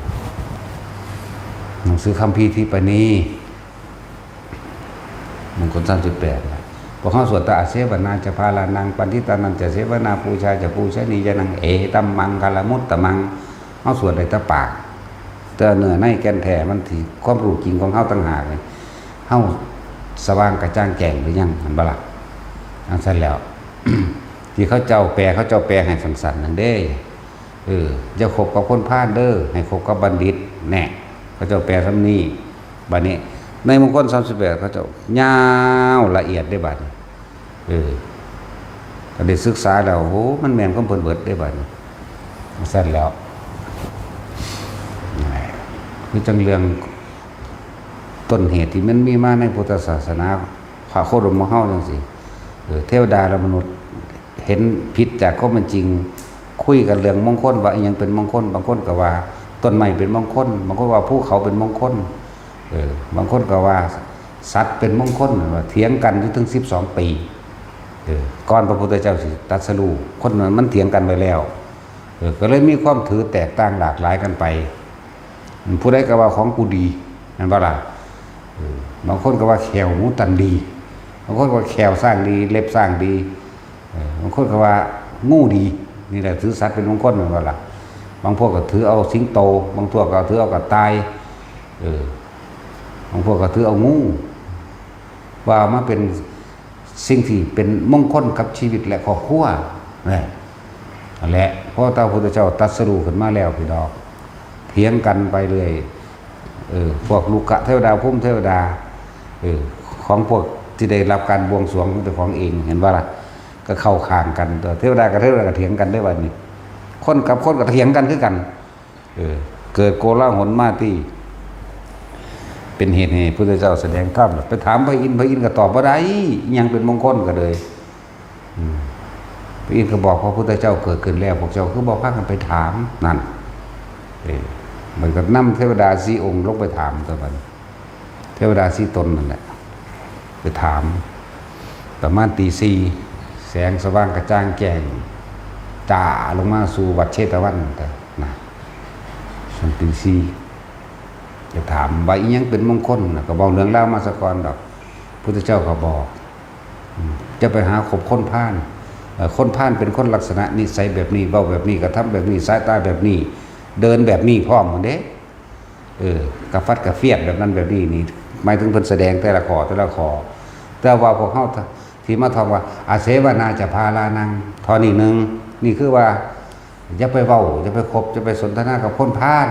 หนังสือคัมภีร์ทิปปณี มงคลสามสิบแปดนะ พวกเฮาสวดแต่ อาเสวนาจะพาลานัง ปัณฑิตานันจะเสวนา ปูชาจะปูชนียานัง เอตัมมังคลมุตตมัง เฮาสวดได้แต่ปาก แต่เนื้อในแก่นแท้มันที่ความรู้จริงของเฮาต่างหากนี่ เฮาสว่างกระจ่างแจ้งหรือยัง หันบ่ล่ะ? จั่งซั่นแล้ว ที่เขาเจ้าแปล เขาเจ้าแปลให้สั้นๆนั่นเด้ เออ อย่าคบกับคนพาลเด้อ ให้คบกับบัณฑิต แน่ เขาเจ้าแปลส่ำนี้ บัดนี้ ในมงคลสามสิบแปด เขาเจ้ายาวละเอียดเด้บัดนี้ เออ ก็ได้ศึกษาแล้ว โอ้ มันแม่นของเพิ่นเบิดเด้บัดนี้ จั่งซั่นแล้ว คือจั่งเรื่องต้นเหตุที่มันมีมาในพุทธศาสนา พระโคดมของเฮาจั่งซี้ เออ เทวดาและมนุษย์ เห็นผิดจากความเป็นจริง คุยกันเรื่องมงคล ว่าอิหยังเป็นมงคล บางคนก็ว่าต้นไม้เป็นมงคล บางคนว่าภูเขาเป็นมงคล เออ บางคนก็ว่าสัตว์เป็นมงคล ว่าเถียงกันอยู่ถึงสิบสองปี เออ ก่อนพระพุทธเจ้าสิตรัสรู้ คนนั้นมันเถียงกันไว้แล้ว เออ ก็เลยมีความถือแตกต่างหลากหลายกันไป ผู้ใดก็ว่าของกูดี แม่นบ่ล่ะ? เออ บางคนก็ว่าแข้วหมูตันดี บางคนก็ว่าแข้วช้างดี เล็บช้างดี เออ บางคนก็ว่างูดี นี่แหละถือสัตว์เป็นมงคล แม่นบ่ล่ะ? บางพวกก็ถือเอาสิงโต บางพวกก็ถือเอากระต่าย เออ บางพวกก็ถือเอางู ว่ามาเป็นสิ่งที่เป็นมงคลกับชีวิตและครอบครัว นะ นั่นแหละ เพราะพระพุทธเจ้าตรัสรู้ขึ้นมาแล้วพี่น้อง เถียงกันไปเรื่อย เออ พวกรุกขเทวดา พรหมเทวดา เออ ของพวกที่ได้รับการบวงสรวงของเจ้าของเอง เห็นบ่ล่ะ? ก็เข้าข้างกัน เทวดากับเทวดาก็เถียงกันได้บัดนี้ คนกับคนก็เถียงกันคือกัน เออ เกิดโกลาหลมาตี้ เป็นเหตุให้พุทธเจ้าแสดงธรรม ไปถามพระอินทร์ พระอินทร์ก็ตอบบ่ได้ อิหยังเป็นมงคลก็เลย อืม พระอินทร์ก็บอกพระพุทธเจ้าเกิดขึ้นแล้ว พวกเจ้าคือบ่พากันไปถาม นั่น เออ มันก็นำเทวดาสี่องค์ลงไปถามตัวมัน เทวดาสี่ตนนั่นแหละ ไปถาม ประมาณตีสี่ แสงสว่างกระจ่างแจ้ง จ้าลงมาสู่วัดเชตวัน นะ ช่วงตีสี่ จะถามว่าอิหยังเป็นมงคลนะ ก็บอกเรื่องราวมาซะก่อนดอก พุทธเจ้าก็บอก อืม จะไปหาคบคนพาล เอ่อ คนพาลเป็นคนลักษณะนิสัยแบบนี้ เว้าแบบนี้ กระทำแบบนี้ สายตาแบบนี้ เดินแบบนี้พร้อมหมดเด้ เออ กระฟัดกระเฟียดแบบนั้นแบบนี้นี่ หมายถึงเพิ่นแสดงแต่ละข้อ แต่ละข้อ แต่ว่าพวกเฮาที่มาท่องว่า อาเสวนาจะพาลานัง ท่อนี้หนึ่ง นี่คือว่า อย่าไปเว้า อย่าไปคบ อย่าไปสนทนากับคนพาล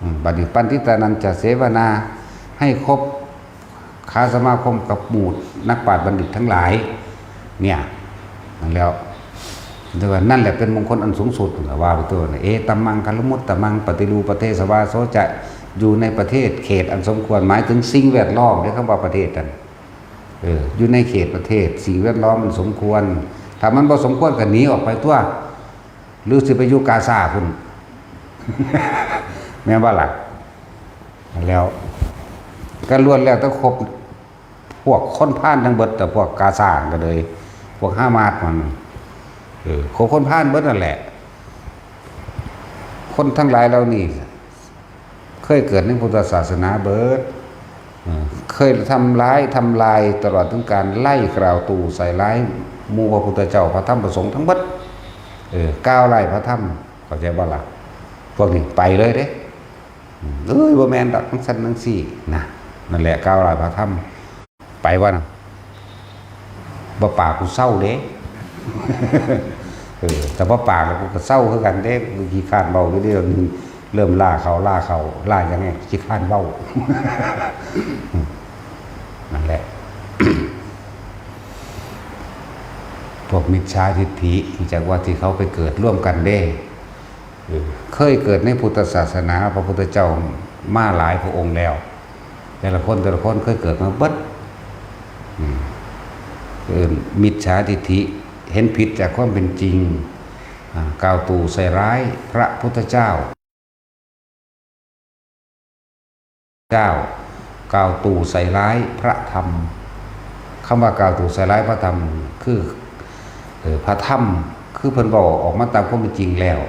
อืม บัดนี้ ปัณฑิตานันจะเสวนา ให้คบ ค้าสมาคมกับหมู่นักปราชญ์บัณฑิตทั้งหลาย เนี่ย นั่นแล้ว แต่ว่านั่นแหละเป็นมงคลอันสูงสุด ว่าไปตัวนะ เอตัมมังคลมุตตมัง ปฏิรูปประเทศวาโสจะ อยู่ในประเทศเขตอันสมควร หมายถึงสิ่งแวดล้อมเด้อ คำว่าประเทศนั่น เออ อยู่ในเขตประเทศ สิ่งแวดล้อมมันสมควร ถ้ามันบ่สมควรก็หนีออกไปตัว หรือสิไปอยู่กาซาพุ้น แม่นบ่ล่ะ? แล้ว ก็ล้วนแล้วแต่คบพวกคนพาลทั้งเบิด แต่พวกกาซาก็เลย พวกฮามาสมัน เออ คบคนพาลเบิดนั่นแหละ คนทั้งหลายเหล่านี้ เคยเกิดในพุทธศาสนาเบิด เออ เคยทำร้ายทำลาย ตลอดถึงการไล่กล่าวตู่ใส่ร้ายหมู่พระพุทธเจ้า พระธรรมพระสงฆ์ทั้งเบิด เออ กล่าวร้ายพระธรรม เข้าใจบ่ล่ะ? พวกนี้ไปเลยเด้ อืม เอ้ย บ่แม่นดอก จั่งซั้นจั่งซี้นะ นั่นแหละ กล่าวร้ายพระธรรม ไปว่านะ บ่ปากกูเซาเด้ เออ แต่บ่ปากแล้วกูก็เซาคือกันเด้ กูขี้คร้านเว้าอยู่เด้ เริ่มล่าเขา ล่าเขา ล่ายังไง ขี้คร้านเว้า นั่นแหละ พวกมิจฉาทิฏฐิ จากว่าที่เขาไปเกิดร่วมกันเด้ เออ เคยเกิดในพุทธศาสนา พระพุทธเจ้ามาหลายพระองค์แล้ว แต่ละคน แต่ละคนเคยเกิดมาเบิด อืม เอิ้นมิจฉาทิฏฐิ เห็นผิดจากความเป็นจริง อ่า กล่าวตู่ใส่ร้ายพระพุทธเจ้า เจ้า กล่าวตู่ใส่ร้ายพระธรรม คำว่ากล่าวตู่ใส่ร้ายพระธรรม คือ เอ่อ พระธรรม คือเพิ่นเว้าออกมาตามความเป็นจริงแล้ว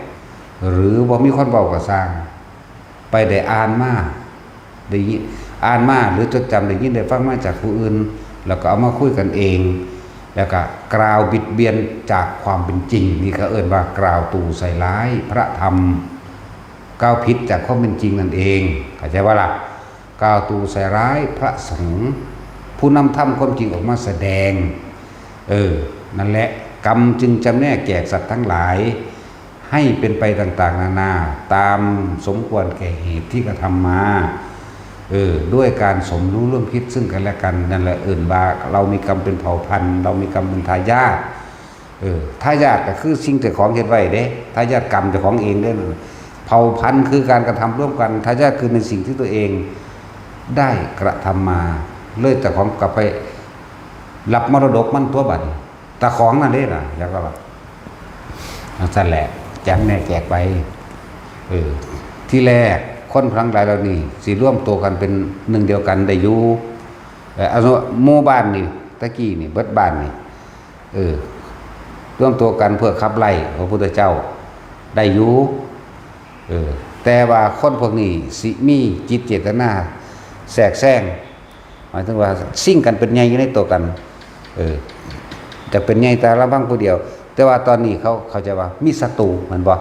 หรือบ่มีคนเว้าก็ซ่าง ไปได้อ่านมา ได้ยิน อ่านมา หรือจดจำได้ยินได้ฟังมาจากผู้อื่น แล้วก็เอามาคุยกันเอง แล้วก็กล่าวบิดเบียนจากความเป็นจริง นี่เขาเอิ้นว่ากล่าวตู่ใส่ร้ายพระธรรม กล่าวผิดจากความเป็นจริงนั่นเอง เข้าใจว่าล่ะ กล่าวตู่ใส่ร้ายพระสงฆ์ ผู้นำธรรมความจริงออกมาแสดง เออ นั่นแหละ กรรมจึงจำแนกแจกสัตว์ทั้งหลาย ให้เป็นไปต่างๆนานา ตามสมควรแก่เหตุที่กระทำมา เออ ด้วยการสมรู้ร่วมคิดซึ่งกันและกัน นั่นแหละเอิ้นว่าเรามีกรรมเป็นเผ่าพันธุ์ เรามีกรรมเป็นทายาท เออ ทายาทก็คือสิ่งเจ้าของเฮ็ดไว้เด้ ทายาทกรรมเจ้าของเองเด้ เผ่าพันธุ์คือการกระทำร่วมกัน ทายาทคือในสิ่งที่ตัวเองได้กระทำมา เลยเจ้าของกลับไปรับมรดกมันตัวบัดนี้ ตาของนั่นเด้ล่ะ อยากว่า จั่งซั่นแหละ แจกแน่แจกไป เออ ที่แรกคนทั้งหลายเหล่านี้สิรวมตัวกันเป็นหนึ่งเดียวกันได้อยู่ เออ เอาหมู่บ้านนี่ ตะกี้นี่ เบิดบ้านนี่ เออ รวมตัวกันเพื่อขับไล่พระพุทธเจ้าได้อยู่ เออ แต่ว่าคนพวกนี้สิมีจิตเจตนาแทรกแซง หมายถึงว่าซิ่งกันเป็นใหญ่อยู่ในตัวกัน เออ จะเป็นใหญ่แต่ละบั้งผู้เดียว แต่ว่าตอนนี้เขาเข้าใจว่ามีศัตรู แม่นบ่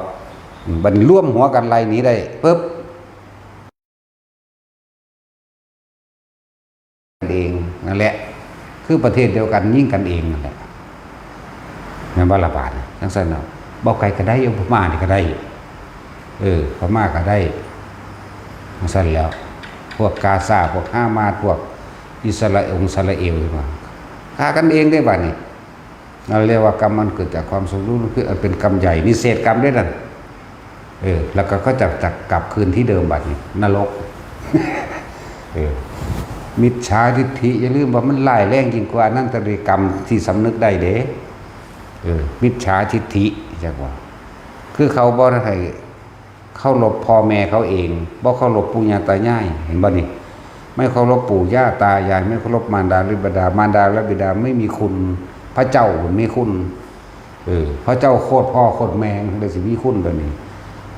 อืม บัดนี้รวมหัวกันไล่หนีได้ปุ๊บ เองนั่นแหละ คือประเทศเดียวกันยิงกันเองนั่นแหละ แม่นบ่ล่ะบาดนี้ จั่งซั่นเนาะ บ่ไกลก็ได้ อยู่พม่านี่ก็ได้ เออ พม่าก็ได้ จั่งซั่นแล้ว พวกกาซา พวกฮามาส พวกอิสราเอล อิสราเอล มา ฆ่ากันเองเด้บาดนี้ นั่นเรียกว่ากรรมมันเกิดจากความสมรู้ร่วมคิด อันเป็นกรรมใหญ่ นิเศษกรรมเด้นั่น เออ แล้วก็เขาจะ จะกลับคืนที่เดิมบัดนี้ นรก เออ มิจฉาทิฏฐิ อย่าลืมว่ามันร้ายแรงยิ่งกว่าอนันตริยกรรมที่สำนึกได้เด้ เออ มิจฉาทิฏฐิ จั่งว่า คือเขาบ่ให้เคารพพ่อแม่เขาเอง บ่เคารพปู่ย่าตายาย เห็นบ่นี่ ไม่เคารพปู่ย่าตายาย ไม่เคารพมารดาและบิดา มารดาและบิดาไม่มีคุณ พระเจ้ามีคุณ เออ พระเจ้าโคตรพ่อโคตรแม่ มันเลยสิมีคุณตัวนี้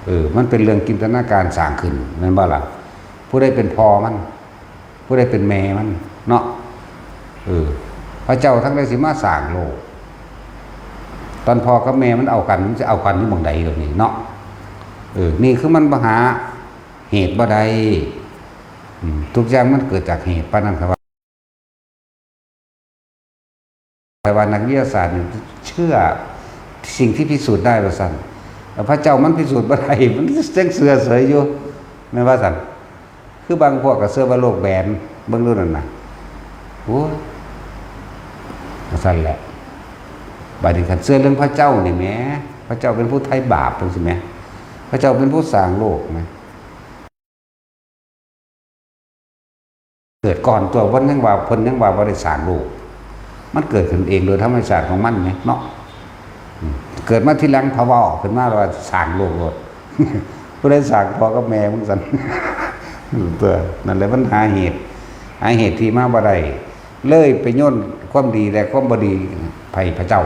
เออ มันเป็นเรื่องจินตนาการสร้างขึ้น แม่นบ่ล่ะ ผู้ใดเป็นพ่อมัน ผู้ใดเป็นแม่มัน เนาะ เออ พระเจ้าทั้งหลายสิมาสร้างโลก ตอนพ่อกับแม่มันเอากัน มันจะเอากันอยู่หม่องใดเดี๋ยวนี้เนาะ เออ นี่คือมันบ่หาเหตุบ่ได้ อืม ทุกอย่างมันเกิดจากเหตุ ปานนั้นครับว่า แต่ว่านักวิทยาศาสตร์นี่เชื่อสิ่งที่พิสูจน์ได้ว่าซั่น แล้วพระเจ้ามันพิสูจน์บ่ได้ มันยังเชื่อเฉยอยู่ แม่นว่าซั่น คือบางพวกก็เชื่อว่าโลกแบน เบิ่งดูนั่นน่ะ โอ้ย ว่าซั่นแหละ บัดนี้คันเชื่อเรื่องพระเจ้านี่แหม พระเจ้าเป็นผู้ไถ่บาปจั่งซี้แหม พระเจ้าเป็นผู้สร้างโลกแหม เกิดก่อนตัว เพิ่นยังว่า เพิ่นยังว่าบ่ได้สร้างโลก มันเกิดขึ้นเองโดยธรรมชาติของมันไงเนาะ อืม เกิดมาทีหลังพะเว้าขึ้นมาว่าสร้างโลกโลด ผู้ใดสร้างพ่อกับแม่มึงซั่น ตัว นั่นแหละมันหาเหตุ หาเหตุที่มาบ่ได้ เลยไปโยนความดีและความบ่ดีให้พระเจ้า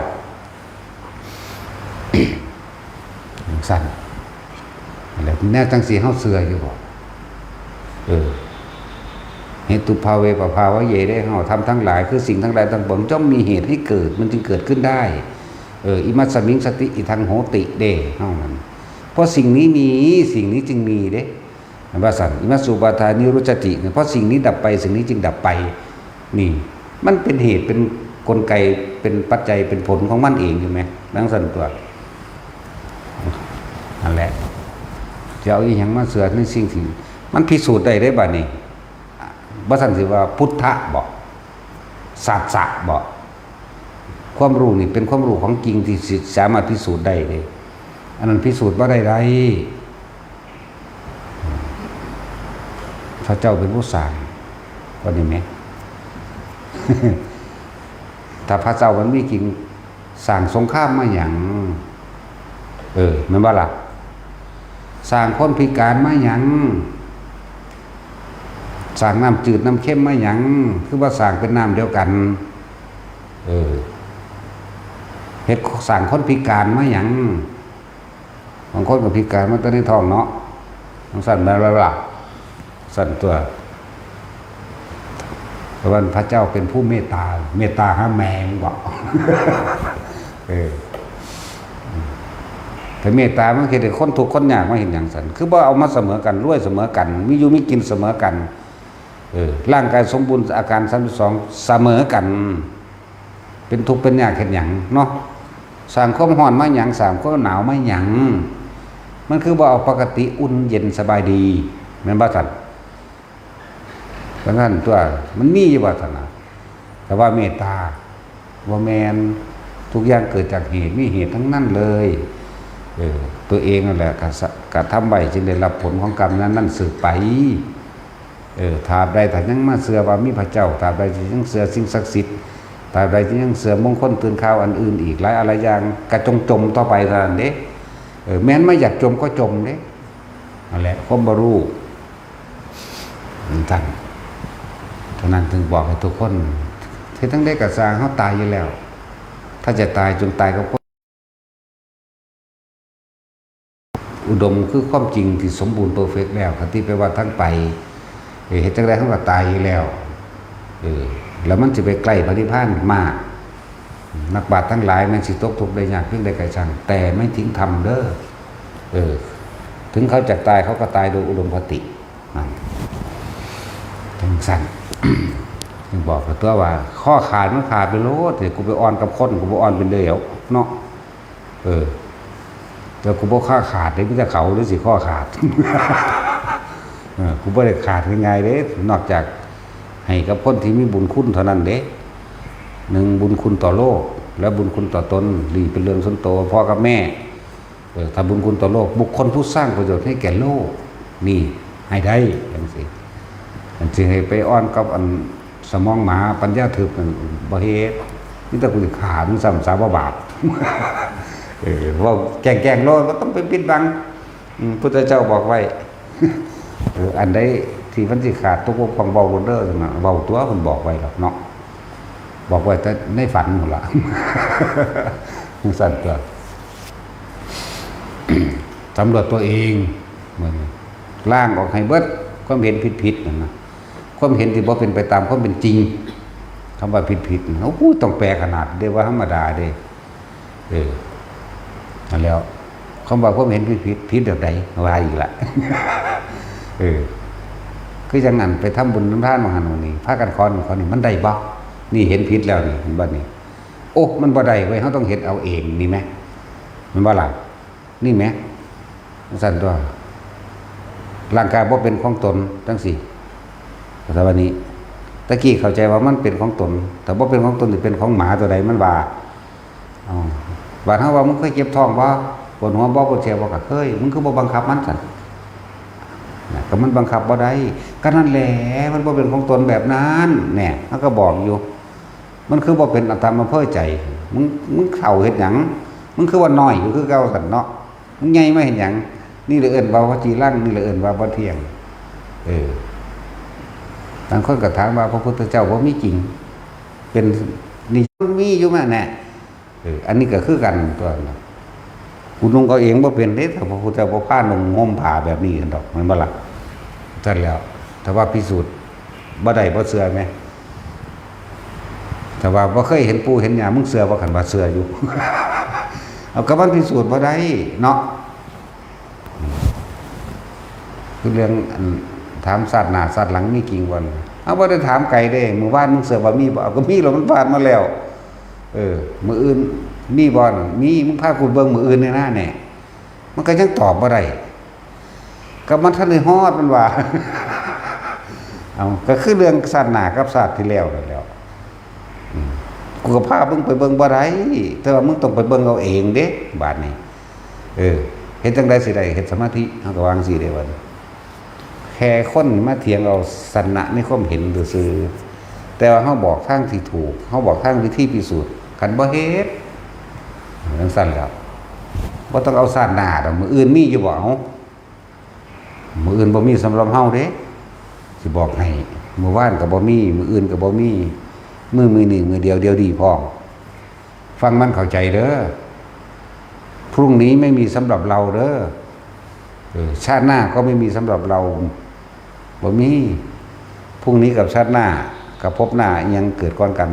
จั่งซั่น แล้วแนวจั่งซี้เฮาเชื่ออยู่บ่ เออ เหตุภาเวปภาวะเย เด้ เฮาทำทั้งหลาย คือสิ่งทั้งหลายทั้งปวงย่อมมีเหตุให้เกิด มันจึงเกิดขึ้นได้ เออ อิมัสสมิงสติ อิทังโหติ เด้ เฮานั่น เพราะสิ่งนี้มี สิ่งนี้จึงมีเด้ ว่าซั่น อิมัสสุปาทานิรุจจติ เนี่ย เพราะสิ่งนี้ดับไป สิ่งนี้จึงดับไป นี่ มันเป็นเหตุ เป็นกลไก เป็นปัจจัย เป็นผลของมันเองอยู่ไหม ดังซั่นตัว นั่นแหละ จะเอาอีหยังมาเชื่อในสิ่งที่มันพิสูจน์ได้เด้บัดนี้ บ่ซั่นสิว่าพุทธะบ่ สัจจะบ่ ความรู้นี่เป็นความรู้ของจริงที่สิสามารถพิสูจน์ได้เด้ อันนั้นพิสูจน์บ่ได้ใด พระเจ้าเป็นผู้สร้าง ว่านี่แหม ถ้าพระเจ้ามันมีจริง สร้างสงครามมาหยัง เออ แม่นบ่ล่ะ สร้างคนพิการมาหยัง สร้างน้ำจืดน้ำเค็มมาหยัง คือว่าสร้างเป็นน้ำเดียวกัน เออ เฮ็ดสร้างคนพิการมาหยัง บางคนก็พิการมาแต่ในท้องเนาะ จั่งซั่นแม่นบ่ล่ะ ซั่นตัว แต่ว่าพระเจ้าเป็นผู้เมตตา เมตตาหาแม่งบอก เออ แต่เมตตามันเฮ็ดให้คนทุกข์คนยากมาเฮ็ดหยังซั่น คือบ่เอามาเสมอกัน รวยเสมอกัน มีอยู่มีกินเสมอกัน เออ ร่างกายสมบูรณ์อาการสามสิบสองเสมอกัน เป็นทุกข์เป็นยากเฮ็ดหยังเนาะ สร้างความร้อนมาหยัง สร้างความหนาวมาหยัง มันคือบ่เอาปกติอุ่นเย็นสบายดี แม่นบ่ซั่น ดังนั้นตัว มันมีอยู่บ่ซั่นน่ะ แต่ว่าเมตตา บ่แม่น ทุกอย่างเกิดจากเหตุ มีเหตุทั้งนั้นเลย เออ ตัวเองนั่นแหละกระสะ กระทำไว้จึงได้รับผลของกรรมนั้นๆ สืบไป เออ ตราบใดถ้ายังมาเชื่อว่ามีพระเจ้า ตราบใดที่ยังเชื่อสิ่งศักดิ์สิทธิ์ ตราบใดที่ยังเชื่อมงคลตื่นข่าวอันอื่นอีกหลายอะไรอย่าง กระจงจมต่อไปเท่านั้นเด้ เออ แม้นไม่อยากจมก็จมเด้ นั่นแหละ ความบ่รู้ ท่าน ฉะนั้นถึงบอกให้ทุกคน เฮ็ดจั่งใดก็ซ่าง เฮาตายอยู่แล้ว ถ้าจะตายจงตายกับความอุดมคือความจริงที่สมบูรณ์เพอร์เฟกต์แล้ว คันที่ไปว่าทั้งไป เออ เฮ็ดจั่งใดเฮาก็ตายอยู่แล้ว เออ แล้วมันสิไปใกล้พระนิพพานมาก นักปราชญ์ทั้งหลายแม่นสิตกทุกข์ได้ยากเพียงใดก็ช่าง แต่ไม่ทิ้งธรรมเด้อ เออ ถึงเขาจะตายเขาก็ตายโดยอุดมคติ นั่น จั่งซั่น จึงบอกกับตัวว่า ข้อขาดมันขาดไปโลด เดี๋ยวกูไปอ่อนกับคน กูบ่อ่อนเป็นเดียวเนาะ เออ แต่กูบ่ข้อขาดเด้ มีแต่เขาเด้สิข้อขาด เออ กูบ่ได้ขาดง่ายๆเด้ นอกจากให้กับคนที่มีบุญคุณเท่านั้นเด้ หนึ่งบุญคุณต่อโลก และบุญคุณต่อตน นี่เป็นเรื่องส่วนตัว พ่อกับแม่ เออ ถ้าบุญคุณต่อโลก บุคคลผู้สร้างประโยชน์ให้แก่โลก นี่ให้ได้ จั่งซี้ อันสิให้ไปอ่อนกับอันสมองหมาปัญญาทึบนั่น บ่เฮ็ด มีแต่กูสิฆ่ามึงซ้ำซะ บ่บาป เออ เว้าแกล้งๆโลด บ่ต้องไปปิดบัง อืม พุทธเจ้าบอกไว้ เออ อันใดที่มันสิขาดตกบกพร่อง เว้าโลดเด้อ เว้าตัว เพิ่นบอกไว้ดอกเนาะ บอกไว้แต่ในฝันพู้นล่ะ จั่งซั่นตัว สำรวจตัวเอง มันล้างออกให้เบิด ความเห็นผิดๆนั่นนะ ความเห็นที่บ่เป็นไปตามความเป็นจริง คำว่าผิดๆนั่น โอ้โห ต้องแปลขนาดเด้ ว่าธรรมดาเด้ เออ นั่นแหล้ว คำว่าความเห็นผิดๆ ผิดแบบใด ว่าอีกละ เออ คือจั่งนั้น ไปทำบุญทำทานมาหั่นมานี่ พากันขอนั่นขอนี่ มันได้บ่ นี่เห็นผิดแล้วนี่ เห็นบ่นี่ โอ้ มันบ่ได้เว้ย เฮาต้องเฮ็ดเอาเอง นี่แหม แม่นบ่ล่ะ นี่แหม จั่งซั่นตัว ร่างกายบ่เป็นของตน จั่งซี้ แต่ว่านี้ ตะกี้เข้าใจว่ามันเป็นของตน แต่บ่เป็นของตน สิเป็นของหมาตัวใด มันว่า เอ้า บาดเฮาว่า มึงเคยเจ็บท้องบ่ ปวดหัวบ่ ปวดแขนบ่ ก็เคย มึงคือบ่บังคับมันซั่น นะ ก็มันบังคับบ่ได้ ก็นั่นแหละ มันบ่เป็นของตนแบบนั้น แน่ เฮาก็บอกอยู่ มันคือบ่เป็นอัตตามาเพ้อใจ มึง มึงเฒ่าเฮ็ดหยัง มึงคือว่าน้อยอยู่คือเก่าซั่นเนาะ มึงใหญ่มาเฮ็ดหยัง นี่เลยเอิ้นว่าบ่จีรัง นี่เลยเอิ้นว่าบ่เที่ยง เออ บางคนก็ถามว่าพระพุทธเจ้าบ่มีจริง เป็น นี่มันมีอยู่มาแน่ เออ อันนี้ก็คือกันตัวนะ กูนุ่งเอาเองบ่เป็นเด้ ถ้าพระพุทธเจ้าบ่พานุ่งห่มผ้าแบบนี้กันดอก แม่นบ่ล่ะ ซั่นแหล้ว แต่ว่าพิสูจน์บ่ได้ บ่เชื่อแหม แต่ว่าบ่เคยเห็นปู่เห็นย่า มึงเชื่อบ่ คันว่าเชื่ออยู่ เอา ก็มันพิสูจน์บ่ได้เนาะ คือเรื่องอันถามชาติหน้าชาติหลังมีจริงบ่ เฮาบ่ได้ถามไกลเด้ มื้อวานมึงเชื่อว่ามีบ่ เอา ก็มีแล้ว มันผ่านมาแล้ว เออ มื้ออื่นมีบ่ มี มึงพากูเบิ่งมื้ออื่นแหน่นะ แหน่ มันก็ยังตอบบ่ได้ ก็มันทันได้ฮอด มันว่า เอา ก็คือเรื่องชาติหน้ากับชาติที่แล้วนั่นแหล้ว อืม กูก็พามึงไปเบิ่งบ่ได้ แต่ว่ามึงต้องไปเบิ่งเอาเองเด้ บาดนี้ เออ เฮ็ดจั่งใดสิได้ เฮ็ดสมาธิ เฮาก็วาจั่งซี้เด้ บัดนี้ แค่คนมาเถียงเอาชนะในความเห็นซื่อๆ แต่ว่าเฮาบอกทางที่ถูก เฮาบอกทางวิธีพิสูจน์ คันบ่เฮ็ด จั่งซั่นแหล้ว บ่ต้องเอาชาติหน้าดอก มื้ออื่นมีอยู่บ่ เอา มื้ออื่นบ่มีสำหรับเฮาเด้ สิบอกให้ มื้อวานก็บ่มี มื้ออื่นก็บ่มี มื้อ มื้อนี้มื้อเดียว เดียวดีพร้อม ฟังมันเข้าใจเด้อ พรุ่งนี้ไม่มีสำหรับเราเด้อ เออ ชาติหน้าก็ไม่มีสำหรับเรา บ่มี พรุ่งนี้กับชาติหน้า กับภพหน้าอิหยังเกิดก่อนกัน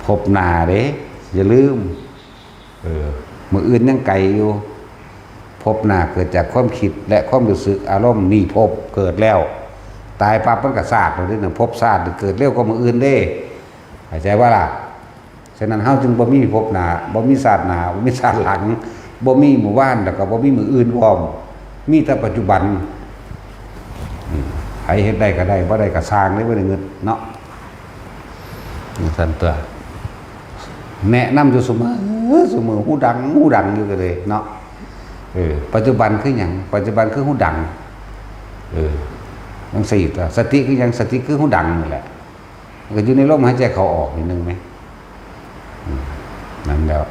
ภพหน้าเด้ อย่าลืม เออ มื้ออื่นยังไกลอยู่ ภพหน้าเกิดจากความคิดและความรู้สึก อารมณ์ นี่ภพเกิดแล้ว ตายปั๊บมันก็ชาติแล้วเด้นะ ภพชาติเกิดเร็วกว่ามื้ออื่นเด้ เข้าใจบ่ล่ะ? ฉะนั้นเฮาจึงบ่มีภพหน้า บ่มีชาติหน้า บ่มีชาติหลัง บ่มีมื้อวาน แล้วก็บ่มีมื้ออื่นพร้อม มีแต่ปัจจุบัน อืม ไผเฮ็ดได้ก็ได้ บ่ได้ก็ซ่างเด้ บ่ได้เงินเนาะ จั่งซั่นตั๊ว แนะนำอยู่ซุมื้อ ซุมื้อ หูดัง หูดังอยู่ก็เลยเนาะ เออ ปัจจุบันคือหยัง? ปัจจุบันคือหูดัง เออ จั่งซี้ตั๊ว สติคือหยัง? สติคือหูดังนี่แหละ มันก็อยู่ในลมหายใจเข้าออกนิดนึงไหม อืม นั่นแล้ว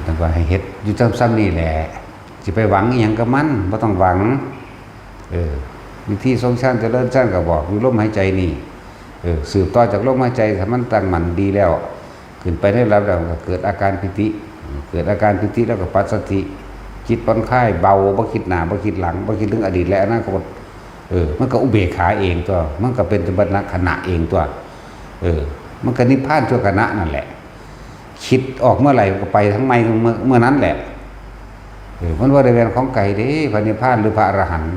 แล้วก็ให้เฮ็ดอยู่ซ้ำๆนี่แหละ สิไปหวังอิหยังกับมัน บ่ต้องหวัง เออ วิธีทรงฌานเจริญฌานก็บอกอยู่ลมหายใจนี่ เออ สืบต่อจากลมหายใจ ถ้ามันตั้งมั่นดีแล้ว ขึ้นไปในระดับแล้วก็เกิดอาการปีติ เกิดอาการปีติแล้วก็ปัสสัทธิ จิตผ่อนคลายเบา บ่คิดหน้า บ่คิดหลัง บ่คิดถึงอดีตและอนาคต เออ มันก็อุเบกขาเองตั๊ว มันก็เป็นสมถะขณะเองตั๊ว เออ มันก็นิพพานชั่วขณะนั่นแหละ คิดออกเมื่อไหร่ก็ไปทางใหม่เมื่อ เมื่อนั้นแหละ เออ มันบ่ได้เป็นของไกลเด้ พระนิพพานหรือพระอรหันต์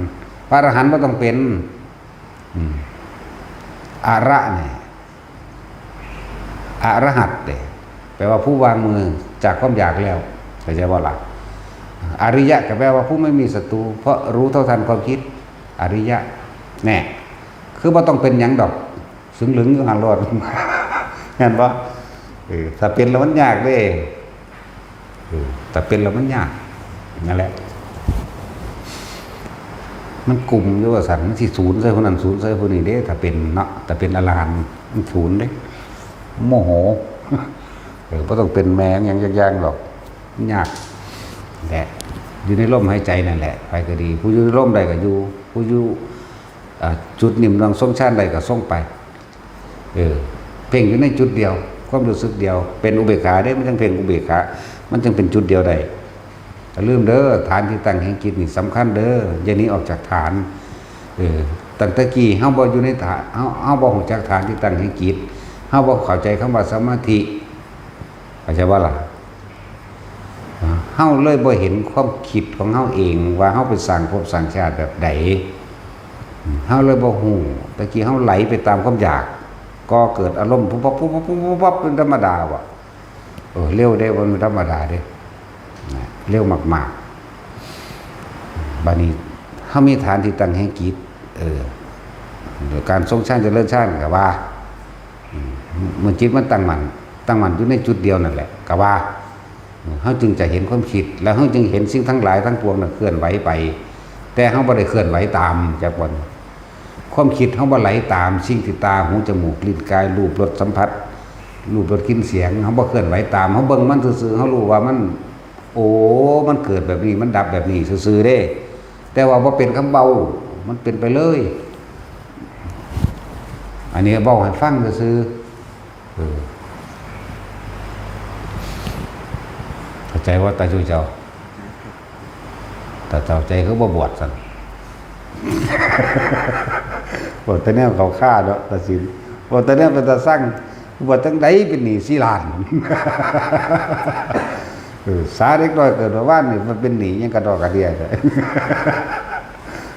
พระอรหันต์บ่ต้องเป็น อืม อระเนี่ย อรหัตเด้ แปลว่าผู้วางมือจากความอยากแล้ว เข้าใจบ่ล่ะ? อริยะก็แปลว่าผู้ไม่มีศัตรู เพราะรู้เท่าทันความคิด อริยะ แน่ คือบ่ต้องเป็นหยังดอก สึงหลึงอยู่หั่นโลด แม่นบ่? เออ ถ้าเป็นแล้วมันยากเด้ เออ ถ้าเป็นแล้วมันยาก นั่นแหละ มันกลุ่มอยู่ว่าซั่น มันสิสูญใส่ผู้นั้น สูญใส่ผู้นี้เด้ ถ้าเป็นเนาะ ถ้าเป็นอรหันต์ มันสูญเด้ โมโห เออ บ่ต้องเป็นแม่งหยังจักอย่างดอก มันยากแหละ อยู่ในลมหายใจนั่นแหละ ไผก็ดี ผู้อยู่ในลมได้ก็อยู่ ผู้อยู่ อ่า จุดนิ่มดวงทรงฌานได้ก็ทรงไป เออ เพ่งอยู่ในจุดเดียว ความรู้สึกเดียว เป็นอุเบกขาเด้ มันจั่งเพ่งอุเบกขา มันจั่งเป็นจุดเดียวได้ อย่าลืมเด้อ ฐานที่ตั้งแห่งจิตนี่สำคัญเด้อ อย่าหนีออกจากฐาน เออ ตั้งแต่กี้เฮาบ่อยู่ในฐาน เฮา เฮาบ่รู้จักฐานที่ตั้งแห่งจิต เฮาบ่เข้าใจคำว่าสมาธิ เข้าใจบ่ล่ะ? เฮาเลยบ่เห็นความคิดของเฮาเองว่าเฮาไปสร้างภพสร้างชาติแบบใด เฮาเลยบ่ฮู้ แต่กี้เฮาไหลไปตามความอยาก ก่อเกิดอารมณ์ปุ๊บปั๊บปุ๊บปั๊บปุ๊บปั๊บเป็นธรรมดาว่ะ เออ เร็วเด้ บ่แม่นธรรมดาเด้ นะ เร็วมากๆ บัดนี้เฮามีฐานที่ตั้งแห่งจิต เออ การทรงฌานเจริญฌานก็ว่า อืม เมื่อจิตมันตั้งมั่น ตั้งมั่นอยู่ในจุดเดียวนั่นแหละ ก็ว่า เฮาจึงจะเห็นความคิด แล้วเฮาจึงเห็นสิ่งทั้งหลายทั้งปวงน่ะเคลื่อนไหวไป แต่เฮาบ่ได้เคลื่อนไหวตามจักวัน ความคิดเฮาบ่ไหลตามสิ่งที่ตา หู จมูก ลิ้น กาย รูป รส สัมผัส รูป รส กลิ่น เสียง เฮาบ่เคลื่อนไหวตาม เฮาเบิ่งมันซื่อๆ เฮารู้ว่ามัน โอ้ มันเกิดแบบนี้ มันดับแบบนี้ซื่อๆ เด้ แต่ว่าบ่เป็นคำเว้า มันเป็นไปเลย อันนี้เว้าให้ฟังซื่อๆ เออ เข้าใจว่าตาชูเจ้า ตาเจ้าใจคือบ่บวชซั่น บวชแต่แนวเข้าค่าเนาะ ตาสิน บวชแต่แนวเป็นตาสั่ง บวชจั่งใดเป็นหนี้สี่ล้าน เออ สาเด็กน้อยเกิดมาว่านนี่มันเป็นหนี้หยังกะดอกกะเดี้ย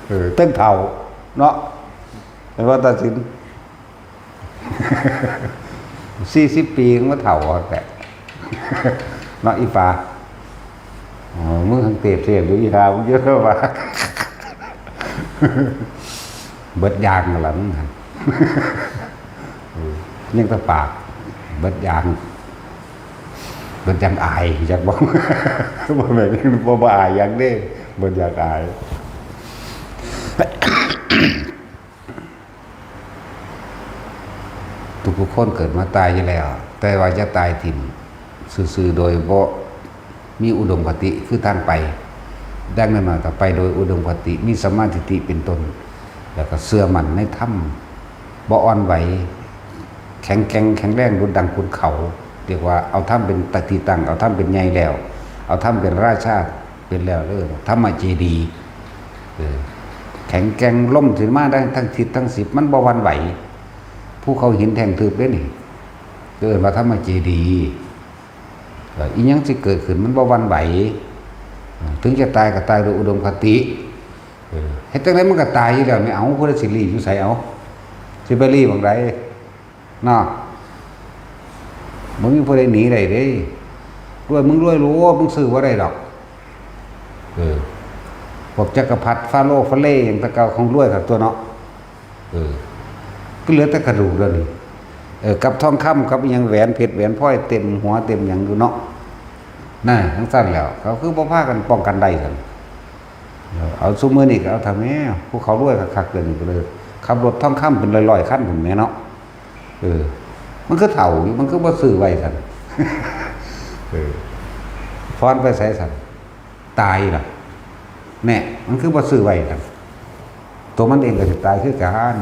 เออ เทิงเฒ่าเนาะ แม่นบ่ตาสิน สี่สิบปีมันเฒ่าแท้ เนาะอีปา อ๋อ มึงทั้งเตบเสพอยู่อีหา มึงเยอะเท่าว่า เบิดยางนั่นล่ะมึงหั่น เออ ยังแต่ปาก เบิดยาง เบิดยางอาย จักบ่ บ่แม่น บ่ บ่อายหยังเด้ เบิดยางอาย ทุกๆคนเกิดมาตายอยู่แล้ว แต่ว่าจะตายถิ่มซื่อๆ โดยบ่มีอุดมคติคือทางไป ดังนั้นมาถ้าไปโดยอุดมคติ มีสัมมาทิฏฐิเป็นต้น แล้วก็เชื่อมั่นในธรรม บ่อ่อนไหว แข็งแกร่งแข็งแรงดุจดังขุนเขา เรียกว่าเอาธรรมเป็นที่ตั้ง เอาธรรมเป็นใหญ่แล้ว เอาธรรมเป็นราชา เป็นแล้วเด้อ ธรรมเจดีย์ เออ แข็งแกร่ง ลมสิมาได้ทั้งทิศทั้งสิบ มันบ่หวั่นไหว ภูเขาหินแท่งทึบเด้นี่ เอิ้นว่าธรรมเจดีย์ เอ่อ อิหยังสิเกิดขึ้นมันบ่หวั่นไหว เอ่อ ถึงจะตายก็ตายด้วยอุดมคติ เออ เฮ็ดจั่งใดมันก็ตายอยู่แล้วแหม เอ้า ผู้ใดสิลี้อยู่ไส เอ้า สิไปลี้หม่องใด เนาะ บ่มีผู้ใดหนีได้เด้ รวยมึงรวยโลด มึงซื้อบ่ได้ดอก เออ พวกจักรพรรดิฟาโรห์ฟาเร่หยังแต่เก่า ของรวยคักตั๊วเนาะ เออ ก็เหลือแต่กระดูกแล้วนี่ เออ กับทองคำ กับอิหยัง แหวนเพชรแหวนพลอยเต็มหัวเต็มหยังอยู่เนาะ นั่น จั่งซั้นแล้ว เขาคือบ่พากันป้องกันได้ซั่น เออ เอาซุมื้อนี้ก็เอาเถาะแหม ผู้เขารวยคักๆ เดี๋ยวนี้ก็เลย ขับรถทองคำเป็นร้อยๆ คันพู้นแหมเนาะ เออ มันคือเฒ่าอยู่ มันคือบ่ซื้อไว้ซั่น เออ พรไปไสซั่น ตายล่ะ แน่ มันคือบ่ซื้อไว้ซั่น ตัวมันเองก็สิตายคือกัน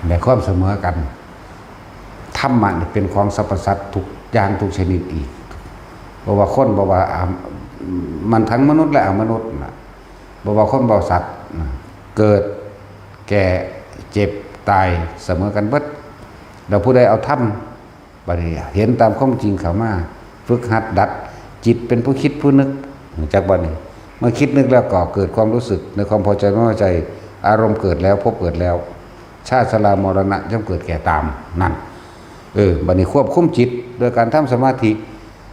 ในความเสมอกัน ธรรมะนี่เป็นของสรรพสัตว์ทุกอย่างทุกชนิดอีก บ่ว่าคน บ่ว่า อ่า มันทั้งมนุษย์และอมนุษย์น่ะ บ่ว่าคนบ่สัตว์น่ะ เกิด แก่ เจ็บ ตาย เสมอกันเบิด แล้วผู้ใดเอาธรรม บัดนี้เห็นตามความจริงเข้ามา ฝึกหัดดัด จิตเป็นผู้คิดผู้นึก รู้จักบ่นี่ เมื่อคิดนึกแล้วก็เกิดความรู้สึกในความพอใจไม่พอใจ อารมณ์เกิดแล้ว ภพเกิดแล้ว ชาติชรามรณะย่อมเกิดแก่ตาม นั่น เออ บัดนี้ควบคุมจิตโดยการทำสมาธิ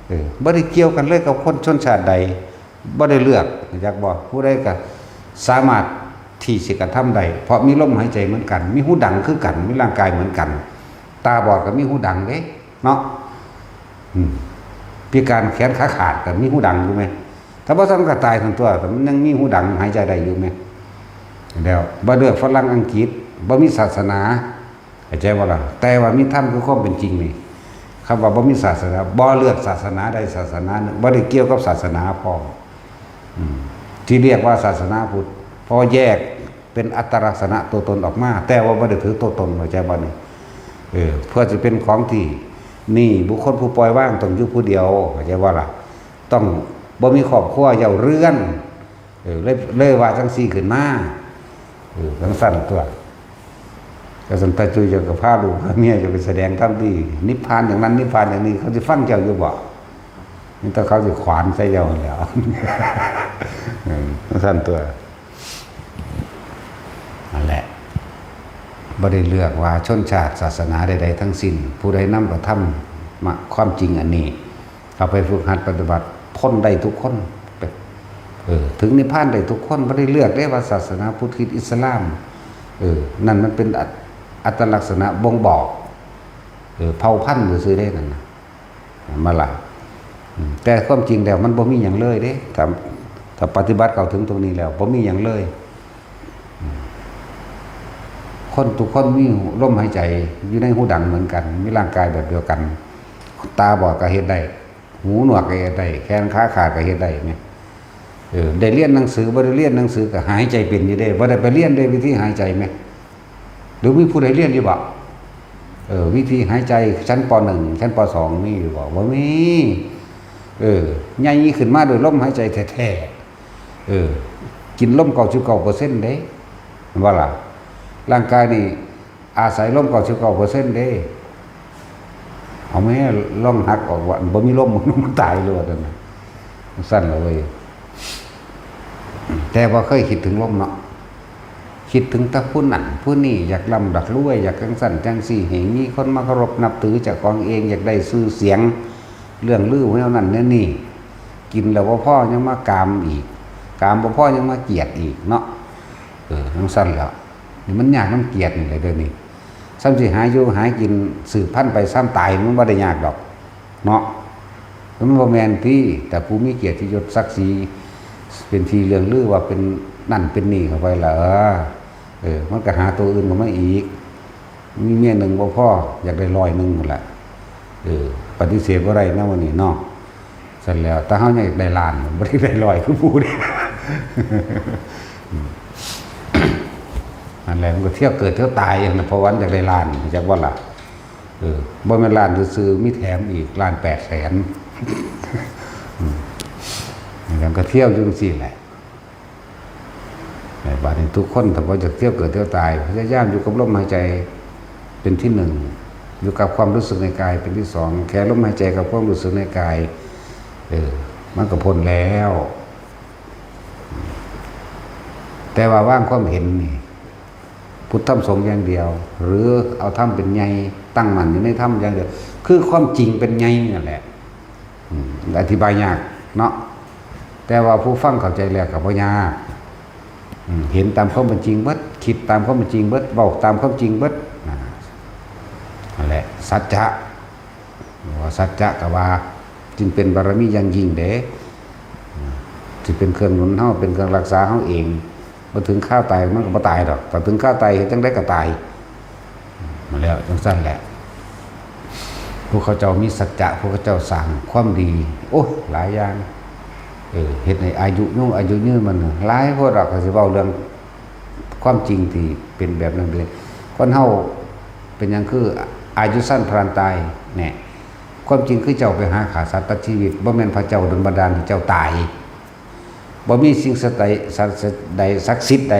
เออ บ่ได้เกี่ยวกันเลยกับคนชนชาติใด บ่ได้เลือก รู้จักบ่ ผู้ใดก็สามารถที่สิกระทำได้ เพราะมีลมหายใจเหมือนกัน มีหูดังคือกัน มีร่างกายเหมือนกัน ตาบอดก็มีหูดังเด้ เนาะ อืม พิการแขนขาขาดก็มีหูดังอยู่แหม ถ้าบ่ซั้นก็ตายทั้งตั๊ว แต่มันยังมีหูดังหายใจได้อยู่แหม แล้ว บ่เลือกฝรั่งอังกฤษ บ่มีศาสนา เข้าใจบ่ล่ะ แต่ว่ามีธรรมคือความเป็นจริงนี่ คำว่าบ่มีศาสนา บ่เลือกศาสนาใดศาสนาหนึ่ง บ่ได้เกี่ยวกับศาสนาพร้อม อืม ที่เรียกว่าศาสนาพุทธ เพราะว่าแยกเป็นอัตลักษณะตัวตนออกมา แต่ว่าบ่ได้ถือตัวตน เข้าใจบ่นี่ เออ เพื่อจะเป็นของที่นี่ บุคคลผู้ปล่อยวางต้องอยู่ผู้เดียว เข้าใจบ่ล่ะ ต้องบ่มีครอบครัวเย้าเรือน เออ เลย เลยว่าจั่งซี้ขึ้นมา เออ จั่งซั้นตั๊ว ก็ซั่นตาจุ้ยเจ้าก็พาลูกพาเมียเจ้าไปแสดงธรรมที่นิพพานอย่างนั้นนิพพานอย่างนี้ เขาสิฟังเจ้าอยู่บ่ มีแต่เขาสิขวานใส่เจ้าหั้นแหล้ว เออ จั่งซั้นตั๊ว นั่นแหละ บ่ได้เลือกว่าชนชาติศาสนาใดๆ ทั้งสิ้น ผู้ใดนำพระธรรมะ ความจริงอันนี้ เอาไปฝึกหัดปฏิบัติ พ้นได้ทุกคน เออ ถึงนิพพานได้ทุกคน บ่ได้เลือกเด้ว่าศาสนาพุทธ คริสต์ อิสลาม เออ นั่นมันเป็นอัต อัตลักษณะบ่งบอก เออ เผ่าพันธุ์ซื่อๆ เด้นั่นน่ะ มาละ อืม แต่ความจริงแล้วมันบ่มีหยังเลยเด้ ถ้า ถ้าปฏิบัติเข้าถึงตรงนี้แล้ว บ่มีหยังเลย อืม คนทุกคนมีลมหายใจอยู่ในหูดังเหมือนกัน มีร่างกายแบบเดียวกัน ตาบอดก็เฮ็ดได้ หูหนวกก็เฮ็ดได้ แขนขาขาดก็เฮ็ดได้เนี่ย เออ ได้เรียนหนังสือ บ่ได้เรียนหนังสือก็หายใจเป็นอยู่เด้ บ่ได้ไปเรียนเด้วิธีหายใจแหม หรือมีผู้ใดเรียนอยู่บ่ เออ วิธีหายใจชั้น ป.หนึ่ง ชั้น ป.สอง มีอยู่บ่ บ่มี เออ ใหญ่ขึ้นมาโดยลมหายใจแท้ๆ เออ กินลม เก้าสิบเก้าเปอร์เซ็นต์ เด้ แม่นบ่ล่ะ ร่างกายนี่อาศัยลม เก้าสิบเก้าเปอร์เซ็นต์ เด้ เอาแม่ ลองหักออกว่า บ่มีลม มันตายเลยว่าซั่นน่ะ ซั่นล่ะเว้ย แต่บ่เคยคิดถึงลมเนาะ คิดถึงแต่ผู้นั้นผู้นี้ อยากร่ำอยากรวย อยากจั่งซั้นจั่งซี้ ให้มีคนมาเคารพนับถือเจ้าของเอง อยากได้ชื่อเสียง เรื่องลือแนวนั้นแนวนี้ กินแล้วบ่พอยังมากามอีก กามบ่พอยังมาเกลียดอีกเนาะ เออ จั่งซั้นแหล้ว นี่มันยากนำเกลียดนี่แหละเดี๋ยวนี้ ซ่ำสิหาอยู่หากินสืบพันธุ์ไปซ่ำตายมันบ่ได้ยากดอก เนาะ มันบ่แม่นติ แต่ผู้มีเกียรติยศศักดิ์ศรี เป็นที่เลื่องลือว่าเป็นนั่นเป็นนี่เข้าไปละ เออ เออ มันก็หาตัวอื่นเข้ามาอีก มีเมียหนึ่งบ่พอ อยากได้ร้อยหนึ่งพู้นล่ะ เออ ปฏิเสธบ่ได้นะวันนี้เนาะ ซั่นแล้ว แต่เฮายังอยากได้ล้าน บ่ได้ได้ร้อยคือผู้เด้ อืม นั่นแหละ มันก็เที่ยวเกิดเที่ยวตายอย่างนั้น เพราะว่ามันอยากได้ล้าน จักว่าล่ะ เออ บ่แม่นล้านซื่อๆ มีแถมอีก ล้านแปดแสน อืม นั่นแหละ มันก็เที่ยวอยู่จั่งซี้แหละ บาดนี้ทุกคนถ้าบ่อยากเที่ยวเกิดเที่ยวตาย พยายามอยู่กับลมหายใจเป็นที่หนึ่ง อยู่กับความรู้สึกในกายเป็นที่สอง แค่ลมหายใจกับความรู้สึกในกาย เออ มันก็พ้นแล้ว แต่ว่าวางความเห็นนี่ พุทธธรรมสงฆ์อย่างเดียว หรือเอาธรรมเป็นใหญ่ ตั้งมั่นอยู่ในธรรมอย่างเดียว คือความจริงเป็นใหญ่นั่นแหละ อืม อธิบายยากเนาะ แต่ว่าผู้ฟังเข้าใจแล้วก็บ่ยาก อืม เห็นตามความเป็นจริงเบิด คิดตามความเป็นจริงเบิด เว้าตามความจริงเบิด นั่นน่ะ นั่นแหละ สัจจะ ว่าสัจจะก็ว่า จึงเป็นบารมีอย่างยิ่งเด้ ที่เป็นเครื่องหนุนเฮา เป็นเครื่องรักษาเฮาเอง บ่ถึงคราวตายมันก็บ่ตายดอก ถ้าถึงคราวตายเฮ็ดจั่งใดก็ตาย มาแล้วจั่งซั่นแหละ พวกเขาเจ้ามีสัจจะ พวกเขาเจ้าสร้างความดี โอ้ย หลายอย่าง เออ เฮ็ดให้อายุยงอายุยืนมันหลายโพดดอก ก็สิเว้าเรื่องความจริงที่เป็นแบบนั้นเด้ คนเฮาเป็นหยังคืออายุสั้นพลันตาย แหน่ ความจริงคือเจ้าไปหาฆ่าสัตว์ตัดชีวิต บ่แม่นพระเจ้าดลบันดาลให้เจ้าตาย บ่มีสิ่งศักดิ์ใด ศักดิ์สิทธิ์ใด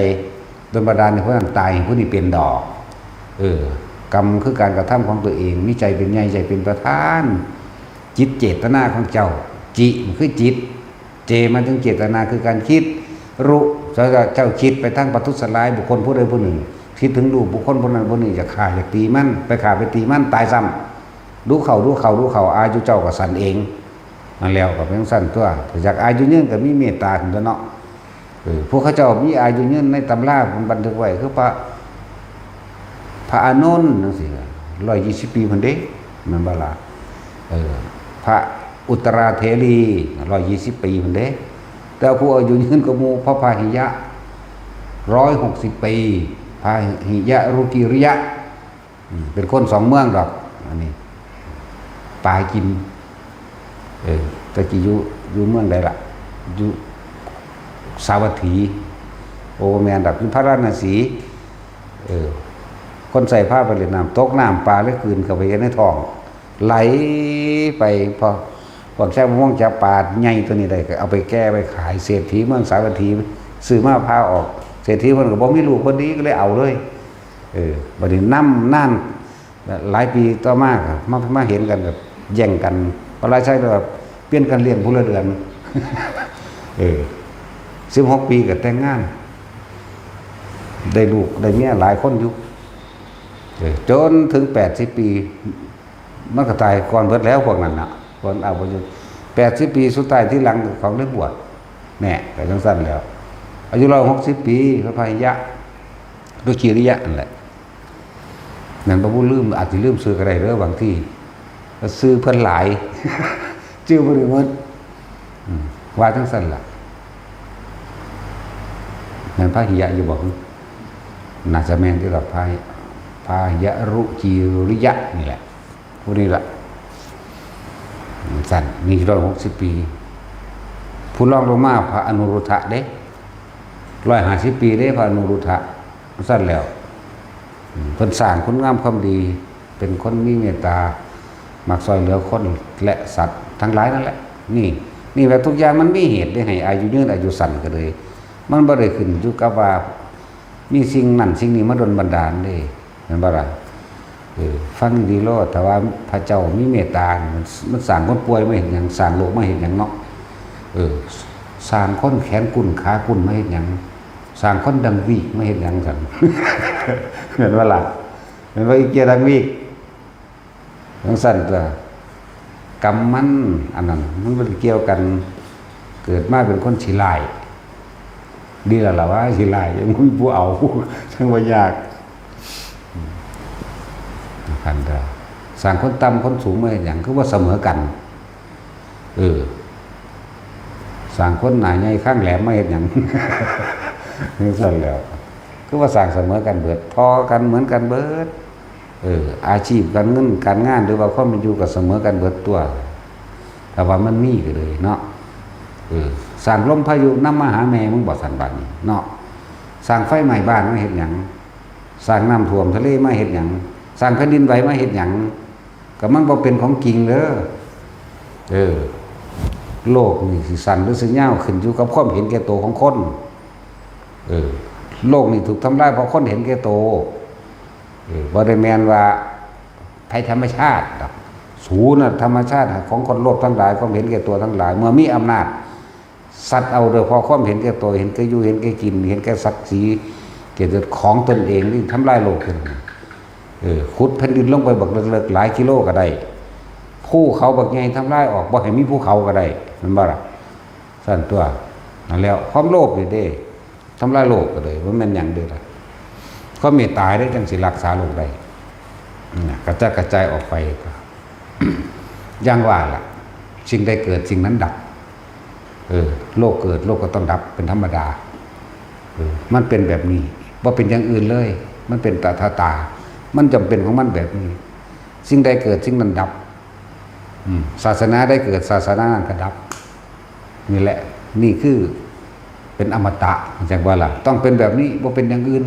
ดลบันดาลให้ผู้นั้นตาย ผู้นี้เป็นดอก เออ กรรมคือการกระทำของตัวเอง มีใจเป็นใหญ่ ใจเป็นประธาน จิตเจตนาของเจ้า จิ มันคือจิต เจ มาถึงเจตนาคือการคิด รุ เจ้าคิดไปทางประทุษร้ายบุคคลผู้ใดผู้หนึ่ง คิดถึงลูกบุคคลผู้นั้นผู้นี้ อยากฆ่าอยากตีมัน ไปฆ่าไปตีมัน ตายซ้ำ ดูเข้า ดูเข้า ดูเข้า อายุเจ้าก็สั้นเอง นั่นแล้วก็เป็นจั่งซั่นตัว ถ้าอยากอายุยืนก็มีเมตตาขึ้นตัวเนาะ เออ พวกเขาเจ้ามีอายุยืนในตำรามันบันทึกไว้ คือพระ พระอานนท์จั่งซี้ ร้อยยี่สิบปีพุ้นเด้ แม่นบ่ล่ะ เออ พระอุตราเถรี ร้อยยี่สิบปีพุ้นเด้ แต่ผู้อายุยืนกว่าหมู่ พระพาหิยะ ร้อยหกสิบปี พาหิยะรุกิริยะ อืม เป็นคนสองเมืองดอก อันนี้ ปลากิน เออ ตะกี้อยู่ อยู่เมืองใดล่ะ อยู่สาวัตถี โอ้ แม่นดอก อยู่พาราณสี เออ คนใส่พาไปเล่นน้ำ ตกน้ำ ปลาเลยกลืนเข้าไปในท้อง ไหลไป พอ พวกชาวประมงจับปลาใหญ่ตัวนี้ได้ ก็เอาไปแกะไปขาย เศรษฐีเมืองสาวัตถี ซื้อมาพาออก เศรษฐีเพิ่นก็บ่มีลูก พอดีก็เลยเอาเลย เออ บัดนี้นำนาน หลายปีต่อมาก็มา มาเห็นกันก็แย่งกัน พระราชาเลยว่าเปลี่ยนกันเลี้ยงผู้ละเดือน เออ สิบหกปีก็แต่งงาน ได้ลูกได้เมียหลายคนอยู่ เออ จนถึงแปดสิบปี มันก็ตายก่อนเบิดแล้วพวกนั้นน่ะ ก่อนอายุ แปดสิบปีสุดท้ายที่หลังเขาเลยบวช แหน่ ก็จั่งซั่นแล้ว อายุร้อยหกสิบปี พระพาหิยะ รุกิริยะนั่นแหละ นั่นบ่ลืม อาจสิลืมชื่อก็ได้เด้อบางที ชื่อเพิ่นหลาย ชื่อบ่ได้หมด อืม ว่าจั่งซั่นล่ะ แม่นพาหิยะอยู่บ่ น่าจะแม่นที่ละ พา พาหิยะรุกิริยะนี่แหละ ผู้นี้ล่ะ ซั่น มีร้อยหกสิบปี ผู้รองลงมาพระอนุรุทธะเด้ ร้อยห้าสิบปีเด้ พระอนุรุทธะ ซั่นแล้ว อืม เพิ่นสร้างคุณงามความดี เป็นคนมีเมตตา มักช่วยเหลือคนและสัตว์ทั้งหลายนั่นแหละ นี่ นี่แหละทุกอย่างมันมีเหตุได้ให้อายุยืนอายุสั้นก็เลย มันบ่ได้ขึ้นอยู่กับว่ามีสิ่งนั้นสิ่งนี้มาดลบันดาลเด้ แม่นบ่ล่ะ เออ ฟังดีโลด ถ้าว่าพระเจ้ามีเมตตา มัน มันสร้างคนป่วยมาเฮ็ดหยัง สร้างโรคมาเฮ็ดหยังเนาะ เออ สร้างคนแขนกุนขากุนมาเฮ็ดหยัง สร้างคนดังวีกมาเฮ็ดหยังซั่น แม่นบ่ล่ะ แม่นบ่ อีเกียดังวีก จั่งซั่นตัว กรรมมัน อันนั้น มันบ่ได้เกี่ยวกัน เกิดมาเป็นคนขี้ร้าย ดีแล้วล่ะว่าขี้ร้าย ยังบ่มีผู้เอา จั่งว่ายาก คันเด้อ สร้างคนต่ำคนสูงมาเฮ็ดหยัง คือว่าเสมอกัน เออ สร้างคนหน้าใหญ่คางแหลมมาเฮ็ดหยัง จั่งซั่นแหล้ว คือว่าสร้างเสมอกันเบิด ทอกันเหมือนกันเบิด เออ อาชีพการเงินการงาน หรือว่าความเป็นอยู่ก็เสมอกันเบิดตัว ถ้าว่ามันมีก็เลยเนาะ เออ สร้างลมพายุนำมาหาแม่มึงบ่ ซั่นบาดนี้เนาะ สร้างไฟไหม้บ้านมาเฮ็ดหยัง สร้างน้ำท่วมทะเลมาเฮ็ดหยัง สร้างแผ่นดินไหวมาเฮ็ดหยัง ก็มันบ่เป็นของจริงเด้อ เออ โลกนี่สิสั้นหรือสิยาวขึ้นอยู่กับความเห็นแก่ตัวของคน เออ โลกนี่ถูกทำลายเพราะคนเห็นแก่ตัว เออ บ่ได้แม่นว่าภัยธรรมชาติดอก สูนน่ะธรรมชาติของคนโลภทั้งหลาย ความเห็นแก่ตัวทั้งหลาย เมื่อมีอำนาจ สัตว์เอาโดยเพราะความเห็นแก่ตัว เห็นแก่อยู่ เห็นแก่กิน เห็นแก่ศักดิ์ศรี เกียรติยศของตนเอง นี่ทำลายโลกขึ้น เออ ขุดแผ่นดินลงไปบักเลิกๆ หลายกิโลก็ได้ ภูเขาบักใหญ่ทำลายออก บ่ให้มีภูเขาก็ได้ แม่นบ่ล่ะ ซั่นตัว นั่นแหล้ว ความโลภนี่เด้ ทำลายโลกก็เลย บ่แม่นหยังเด้ล่ะ ความเมตตาเด้จั่งสิรักษาโลกได้ นั่นน่ะ กระจัดกระจายออกไป อย่างว่าล่ะ สิ่งใดเกิดสิ่งนั้นดับ เออ โลกเกิดโลกก็ต้องดับเป็นธรรมดา เออ มันเป็นแบบนี้ บ่เป็นอย่างอื่นเลย มันเป็นตถาตา มันจำเป็นของมันแบบนี้ สิ่งใดเกิดสิ่งนั้นดับ อืม ศาสนาใดเกิดศาสนานั้นก็ดับ นี่แหละ นี่คือเป็นอมตะ เข้าใจบ่ล่ะ ต้องเป็นแบบนี้ บ่เป็นอย่างอื่น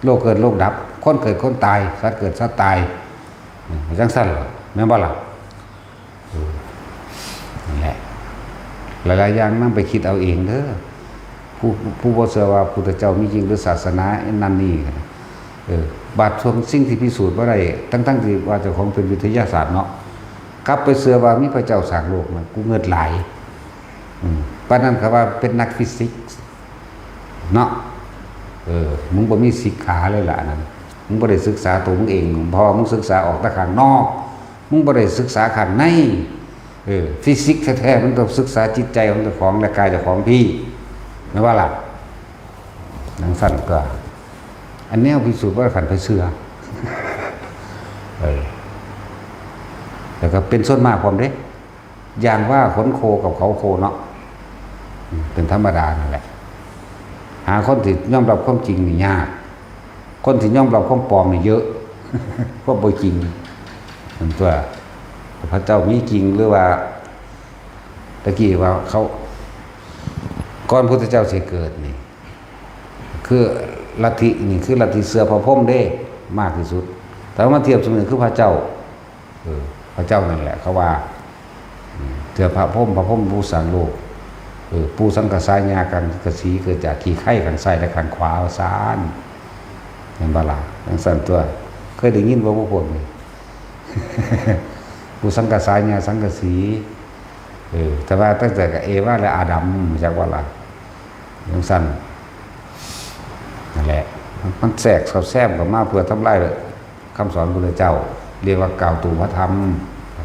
โลกเกิดโลกดับ คนเกิดคนตาย สัตว์เกิดสัตว์ตาย อืม จั่งซั่นล่ะ แม่นบ่ล่ะ เออ นั่นแหละ หลายๆ อย่างนำไปคิดเอาเองเด้อ ผู้ ผู้บ่เชื่อว่าพุทธเจ้ามีจริง หรือศาสนานั่นนี่ เออ บาดส่วนสิ่งที่พิสูจน์บ่ได้ ทั้งๆ ที่ว่าเจ้าของเป็นวิทยาศาสตร์เนาะ กลับไปเชื่อว่ามีพระเจ้าสร้างโลกนะ กูเงิดหลาย อืม ปานนั้นเขาว่าเป็นนักฟิสิกส์ เนาะ เออ มึงบ่มีสิกขาเลยล่ะอันนั้น มึงบ่ได้ศึกษาตัวมึงเอง เพราะว่ามึงศึกษาออกแต่ข้างนอก มึงบ่ได้ศึกษาข้างใน เออ ฟิสิกส์แท้ๆ มันต้องศึกษาจิตใจของเจ้าของและกายเจ้าของพี่ แม่นบ่ล่ะ จั่งซั่นก็ อันแนวพิสูจน์ว่าคันไปเชื่อ เออ แล้วก็เป็นส่วนมากพร้อมเด้ อย่างว่าขนโคกับเขาโคเนาะ อืม เป็นธรรมดานั่นแหละ หาคนที่ยอมรับความจริงนี่ยาก คนที่ยอมรับความปลอมนี่เยอะ ความบ่จริง มันตัว พระเจ้ามีจริงหรือว่า ตะกี้ว่าเขา ก่อนพุทธเจ้าสิเกิดนี่ คือลัทธินี่คือลัทธิเชื่อพระพรหมเด้ มากที่สุด แต่ว่ามาเทียบสมัยคือพระเจ้า เออ พระเจ้านั่นแหละเขาว่า อืม เชื่อพระพรหม พระพรหมผู้สร้างโลก เออ ปู่สังกะสายากังกะสี เกิดจากขี้ไคร้ข้างซ้ายและข้างขวา ว่าซั่น แม่นบ่ล่ะ จั่งซั่นตัว เคยได้ยินบ่พวกพวกนี้ ปู่สังกะสายาสังกะสี เออ แต่ว่าตั้งแต่กับเอวาและอาดัม จักว่าล่ะ จั่งซั่น นั่นแหละ มันแทรกสอดแทรกเข้ามาเพื่อทำลายคำสอนพระพุทธเจ้า เรียกว่ากล่าวตู่พระธรรม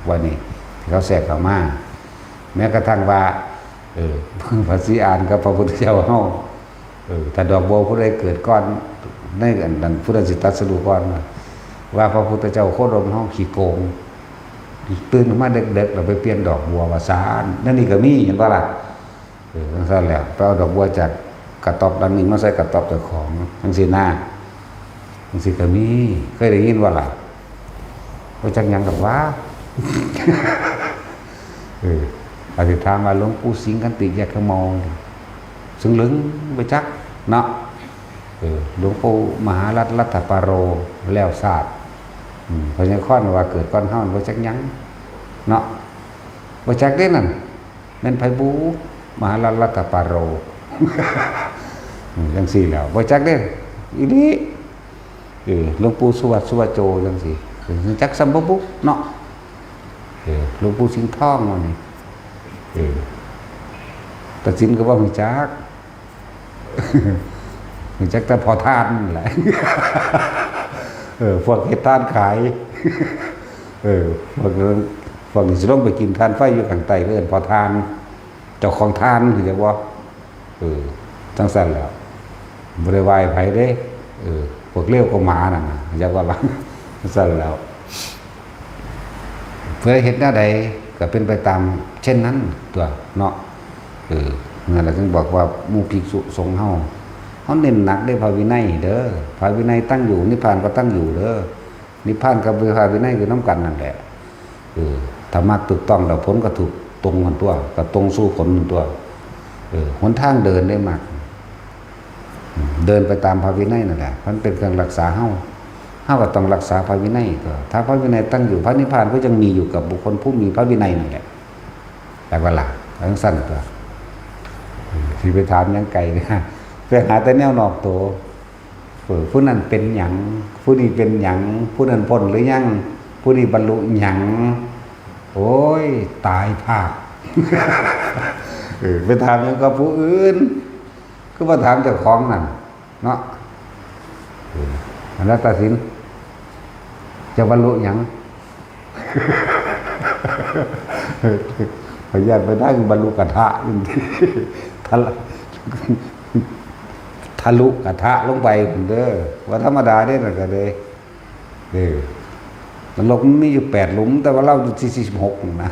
ว่านี่ ที่เขาแทรกเข้ามา แม้กระทั่งว่า เออ พระศรีอานกับพระพุทธเจ้าเฮา เออ ถ้าดอกบัวผู้ใดเกิดก่อน ในอันนั้นผู้นั้นสิตรัสรู้ก่อน ว่าพระพุทธเจ้าโคดมเฮาขี้โกง ตื่นมาเด็กๆ แล้วไปเปลี่ยนดอกบัวว่าซั่น นั่นนี่ก็มี เห็นบ่ล่ะ เออ จั่งซั่นแหละ ไปเอาดอกบัวจากกระต๊อบหลังนี้มาใส่กระต๊อบเจ้าของ จั่งซี้นะ จั่งซี้ก็มี เคยได้ยินบ่ล่ะ บ่จักหยังดอกว่า เออ อธิษฐานว่าหลวงปู่สิงห์ขันติแยกขมอง ซึ่งลึงบ่จักเนาะ เออ หลวงปู่มหารัตน์รัตตปาโร แล้วซาด อืม พญาคอนว่าเกิดก่อนเฮา บ่จักหยังเนาะ บ่จักเด้นั่น แม่นไผบู มหารัตน์รัตตปาโร อืม จั่งซี้แหล้ว บ่จักเด้ อีหลี เออ หลวงปู่สุวัตสุวัจโจ จั่งซี้ เออ จักซ้ำบ่บุเนาะ เออ หลวงปู่สิงห์ทองว่านี่ เออ ตาสินก็บ่ฮู้จัก ฮู้จักแต่พอทานนั่นแหละ เออ พวกเฮ็ดทานขาย เออ พวกนั้น พวกนี้สิลงไปกินทานไฟอยู่ข้างใต้เอิ้นพอทาน เจ้าของทาน ฮู้จักบ่ เออ จั่งซั่นแหล้ว บ่ได้ว่าไผเด้ เออ พวกเลวก็หมานั่นน่ะ ฮู้จักบ่ล่ะ จั่งซั่นแหล้ว เพื่อเฮ็ดแนวใดก็เป็นไปตามเช่นนั้นตัวเนาะ เออ นั่นแหละจึงบอกว่าหมู่ภิกษุสงฆ์เฮา เฮาเน้นหนักเด้พระวินัยเด้อ พระวินัยตั้งอยู่ นิพพานก็ตั้งอยู่เด้อ นิพพานกับพระวินัยอยู่นำกันนั่นแหละ เออ ถ้ามักถูกต้องแล้วผลก็ถูกตรงกันตัว ก็ตรงสู่ผลนั่นตัว เออ หนทางเดินได้มัก เดินไปตามพระวินัยนั่นแหละ มันเป็นเครื่องรักษาเฮา เฮาก็ต้องรักษาพระวินัยตัว ถ้าพระวินัยตั้งอยู่ พระนิพพานก็ยังมีอยู่กับบุคคลผู้มีพระวินัยนั่นแหละ แต่ว่าล่ะ จั่งซั่นตัว ที่ไปถามหยังไกลเนี่ย ไปหาแต่แนวนอกตัว เออ ผู้นั้นเป็นหยัง ผู้นี้เป็นหยัง ผู้นั้นพ้นหรือยัง ผู้นี้บรรลุหยัง โอ้ย ตายภาค เออ ไปถามหยังกับผู้อื่น คือมาถามเจ้าของนั่น เนาะ เออ อันนั้นตัดสิน จะบรรลุหยัง พยายามไปได้บรรลุกระทะอยู่ ทะลุ ทะลุกระทะลงไปเด้อ ว่าธรรมดาเด้อนะก็เลย เออ นรกมันมีอยู่แปดหลุม แต่ว่าเราอยู่ที่สี่สิบหกนะ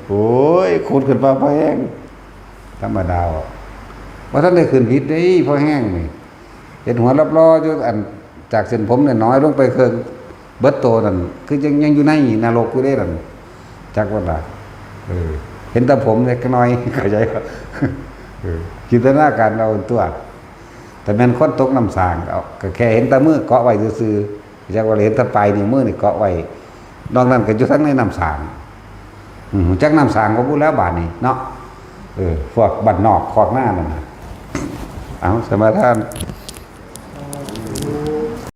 โอ้ย ขุดขึ้นมาพอแห้ง ธรรมดาอ่ะ ว่าท่านได้ขึ้นผิดเด้ พอแห้งนี่ เห็นหัวรับล้ออยู่อัน จากเส้นผมเนี่ยน้อยลงไปเครื่อง เบิดโตนั่น คือยังยังอยู่ในนรกอยู่ได้นั่น จักว่าล่ะ เออ เห็นแต่ผมเล็กน้อย เข้าใจปะ เออ จินตนาการเอาตัว แต่แม่นคนตกน้ำสาง เอา ก็แค่เห็นแต่มือเกาะไว้ซื่อๆ จักว่าเห็นแต่ปลายนิ้วมือนี่เกาะไว้ นอกนั้นก็อยู่ทั้งในน้ำสาง อืม จักน้ำสางก็พูดแล้วบาดนี้เนาะ เออ พวกบ้านนอกคอกหน้านั่นน่ะ เอาสมาทาน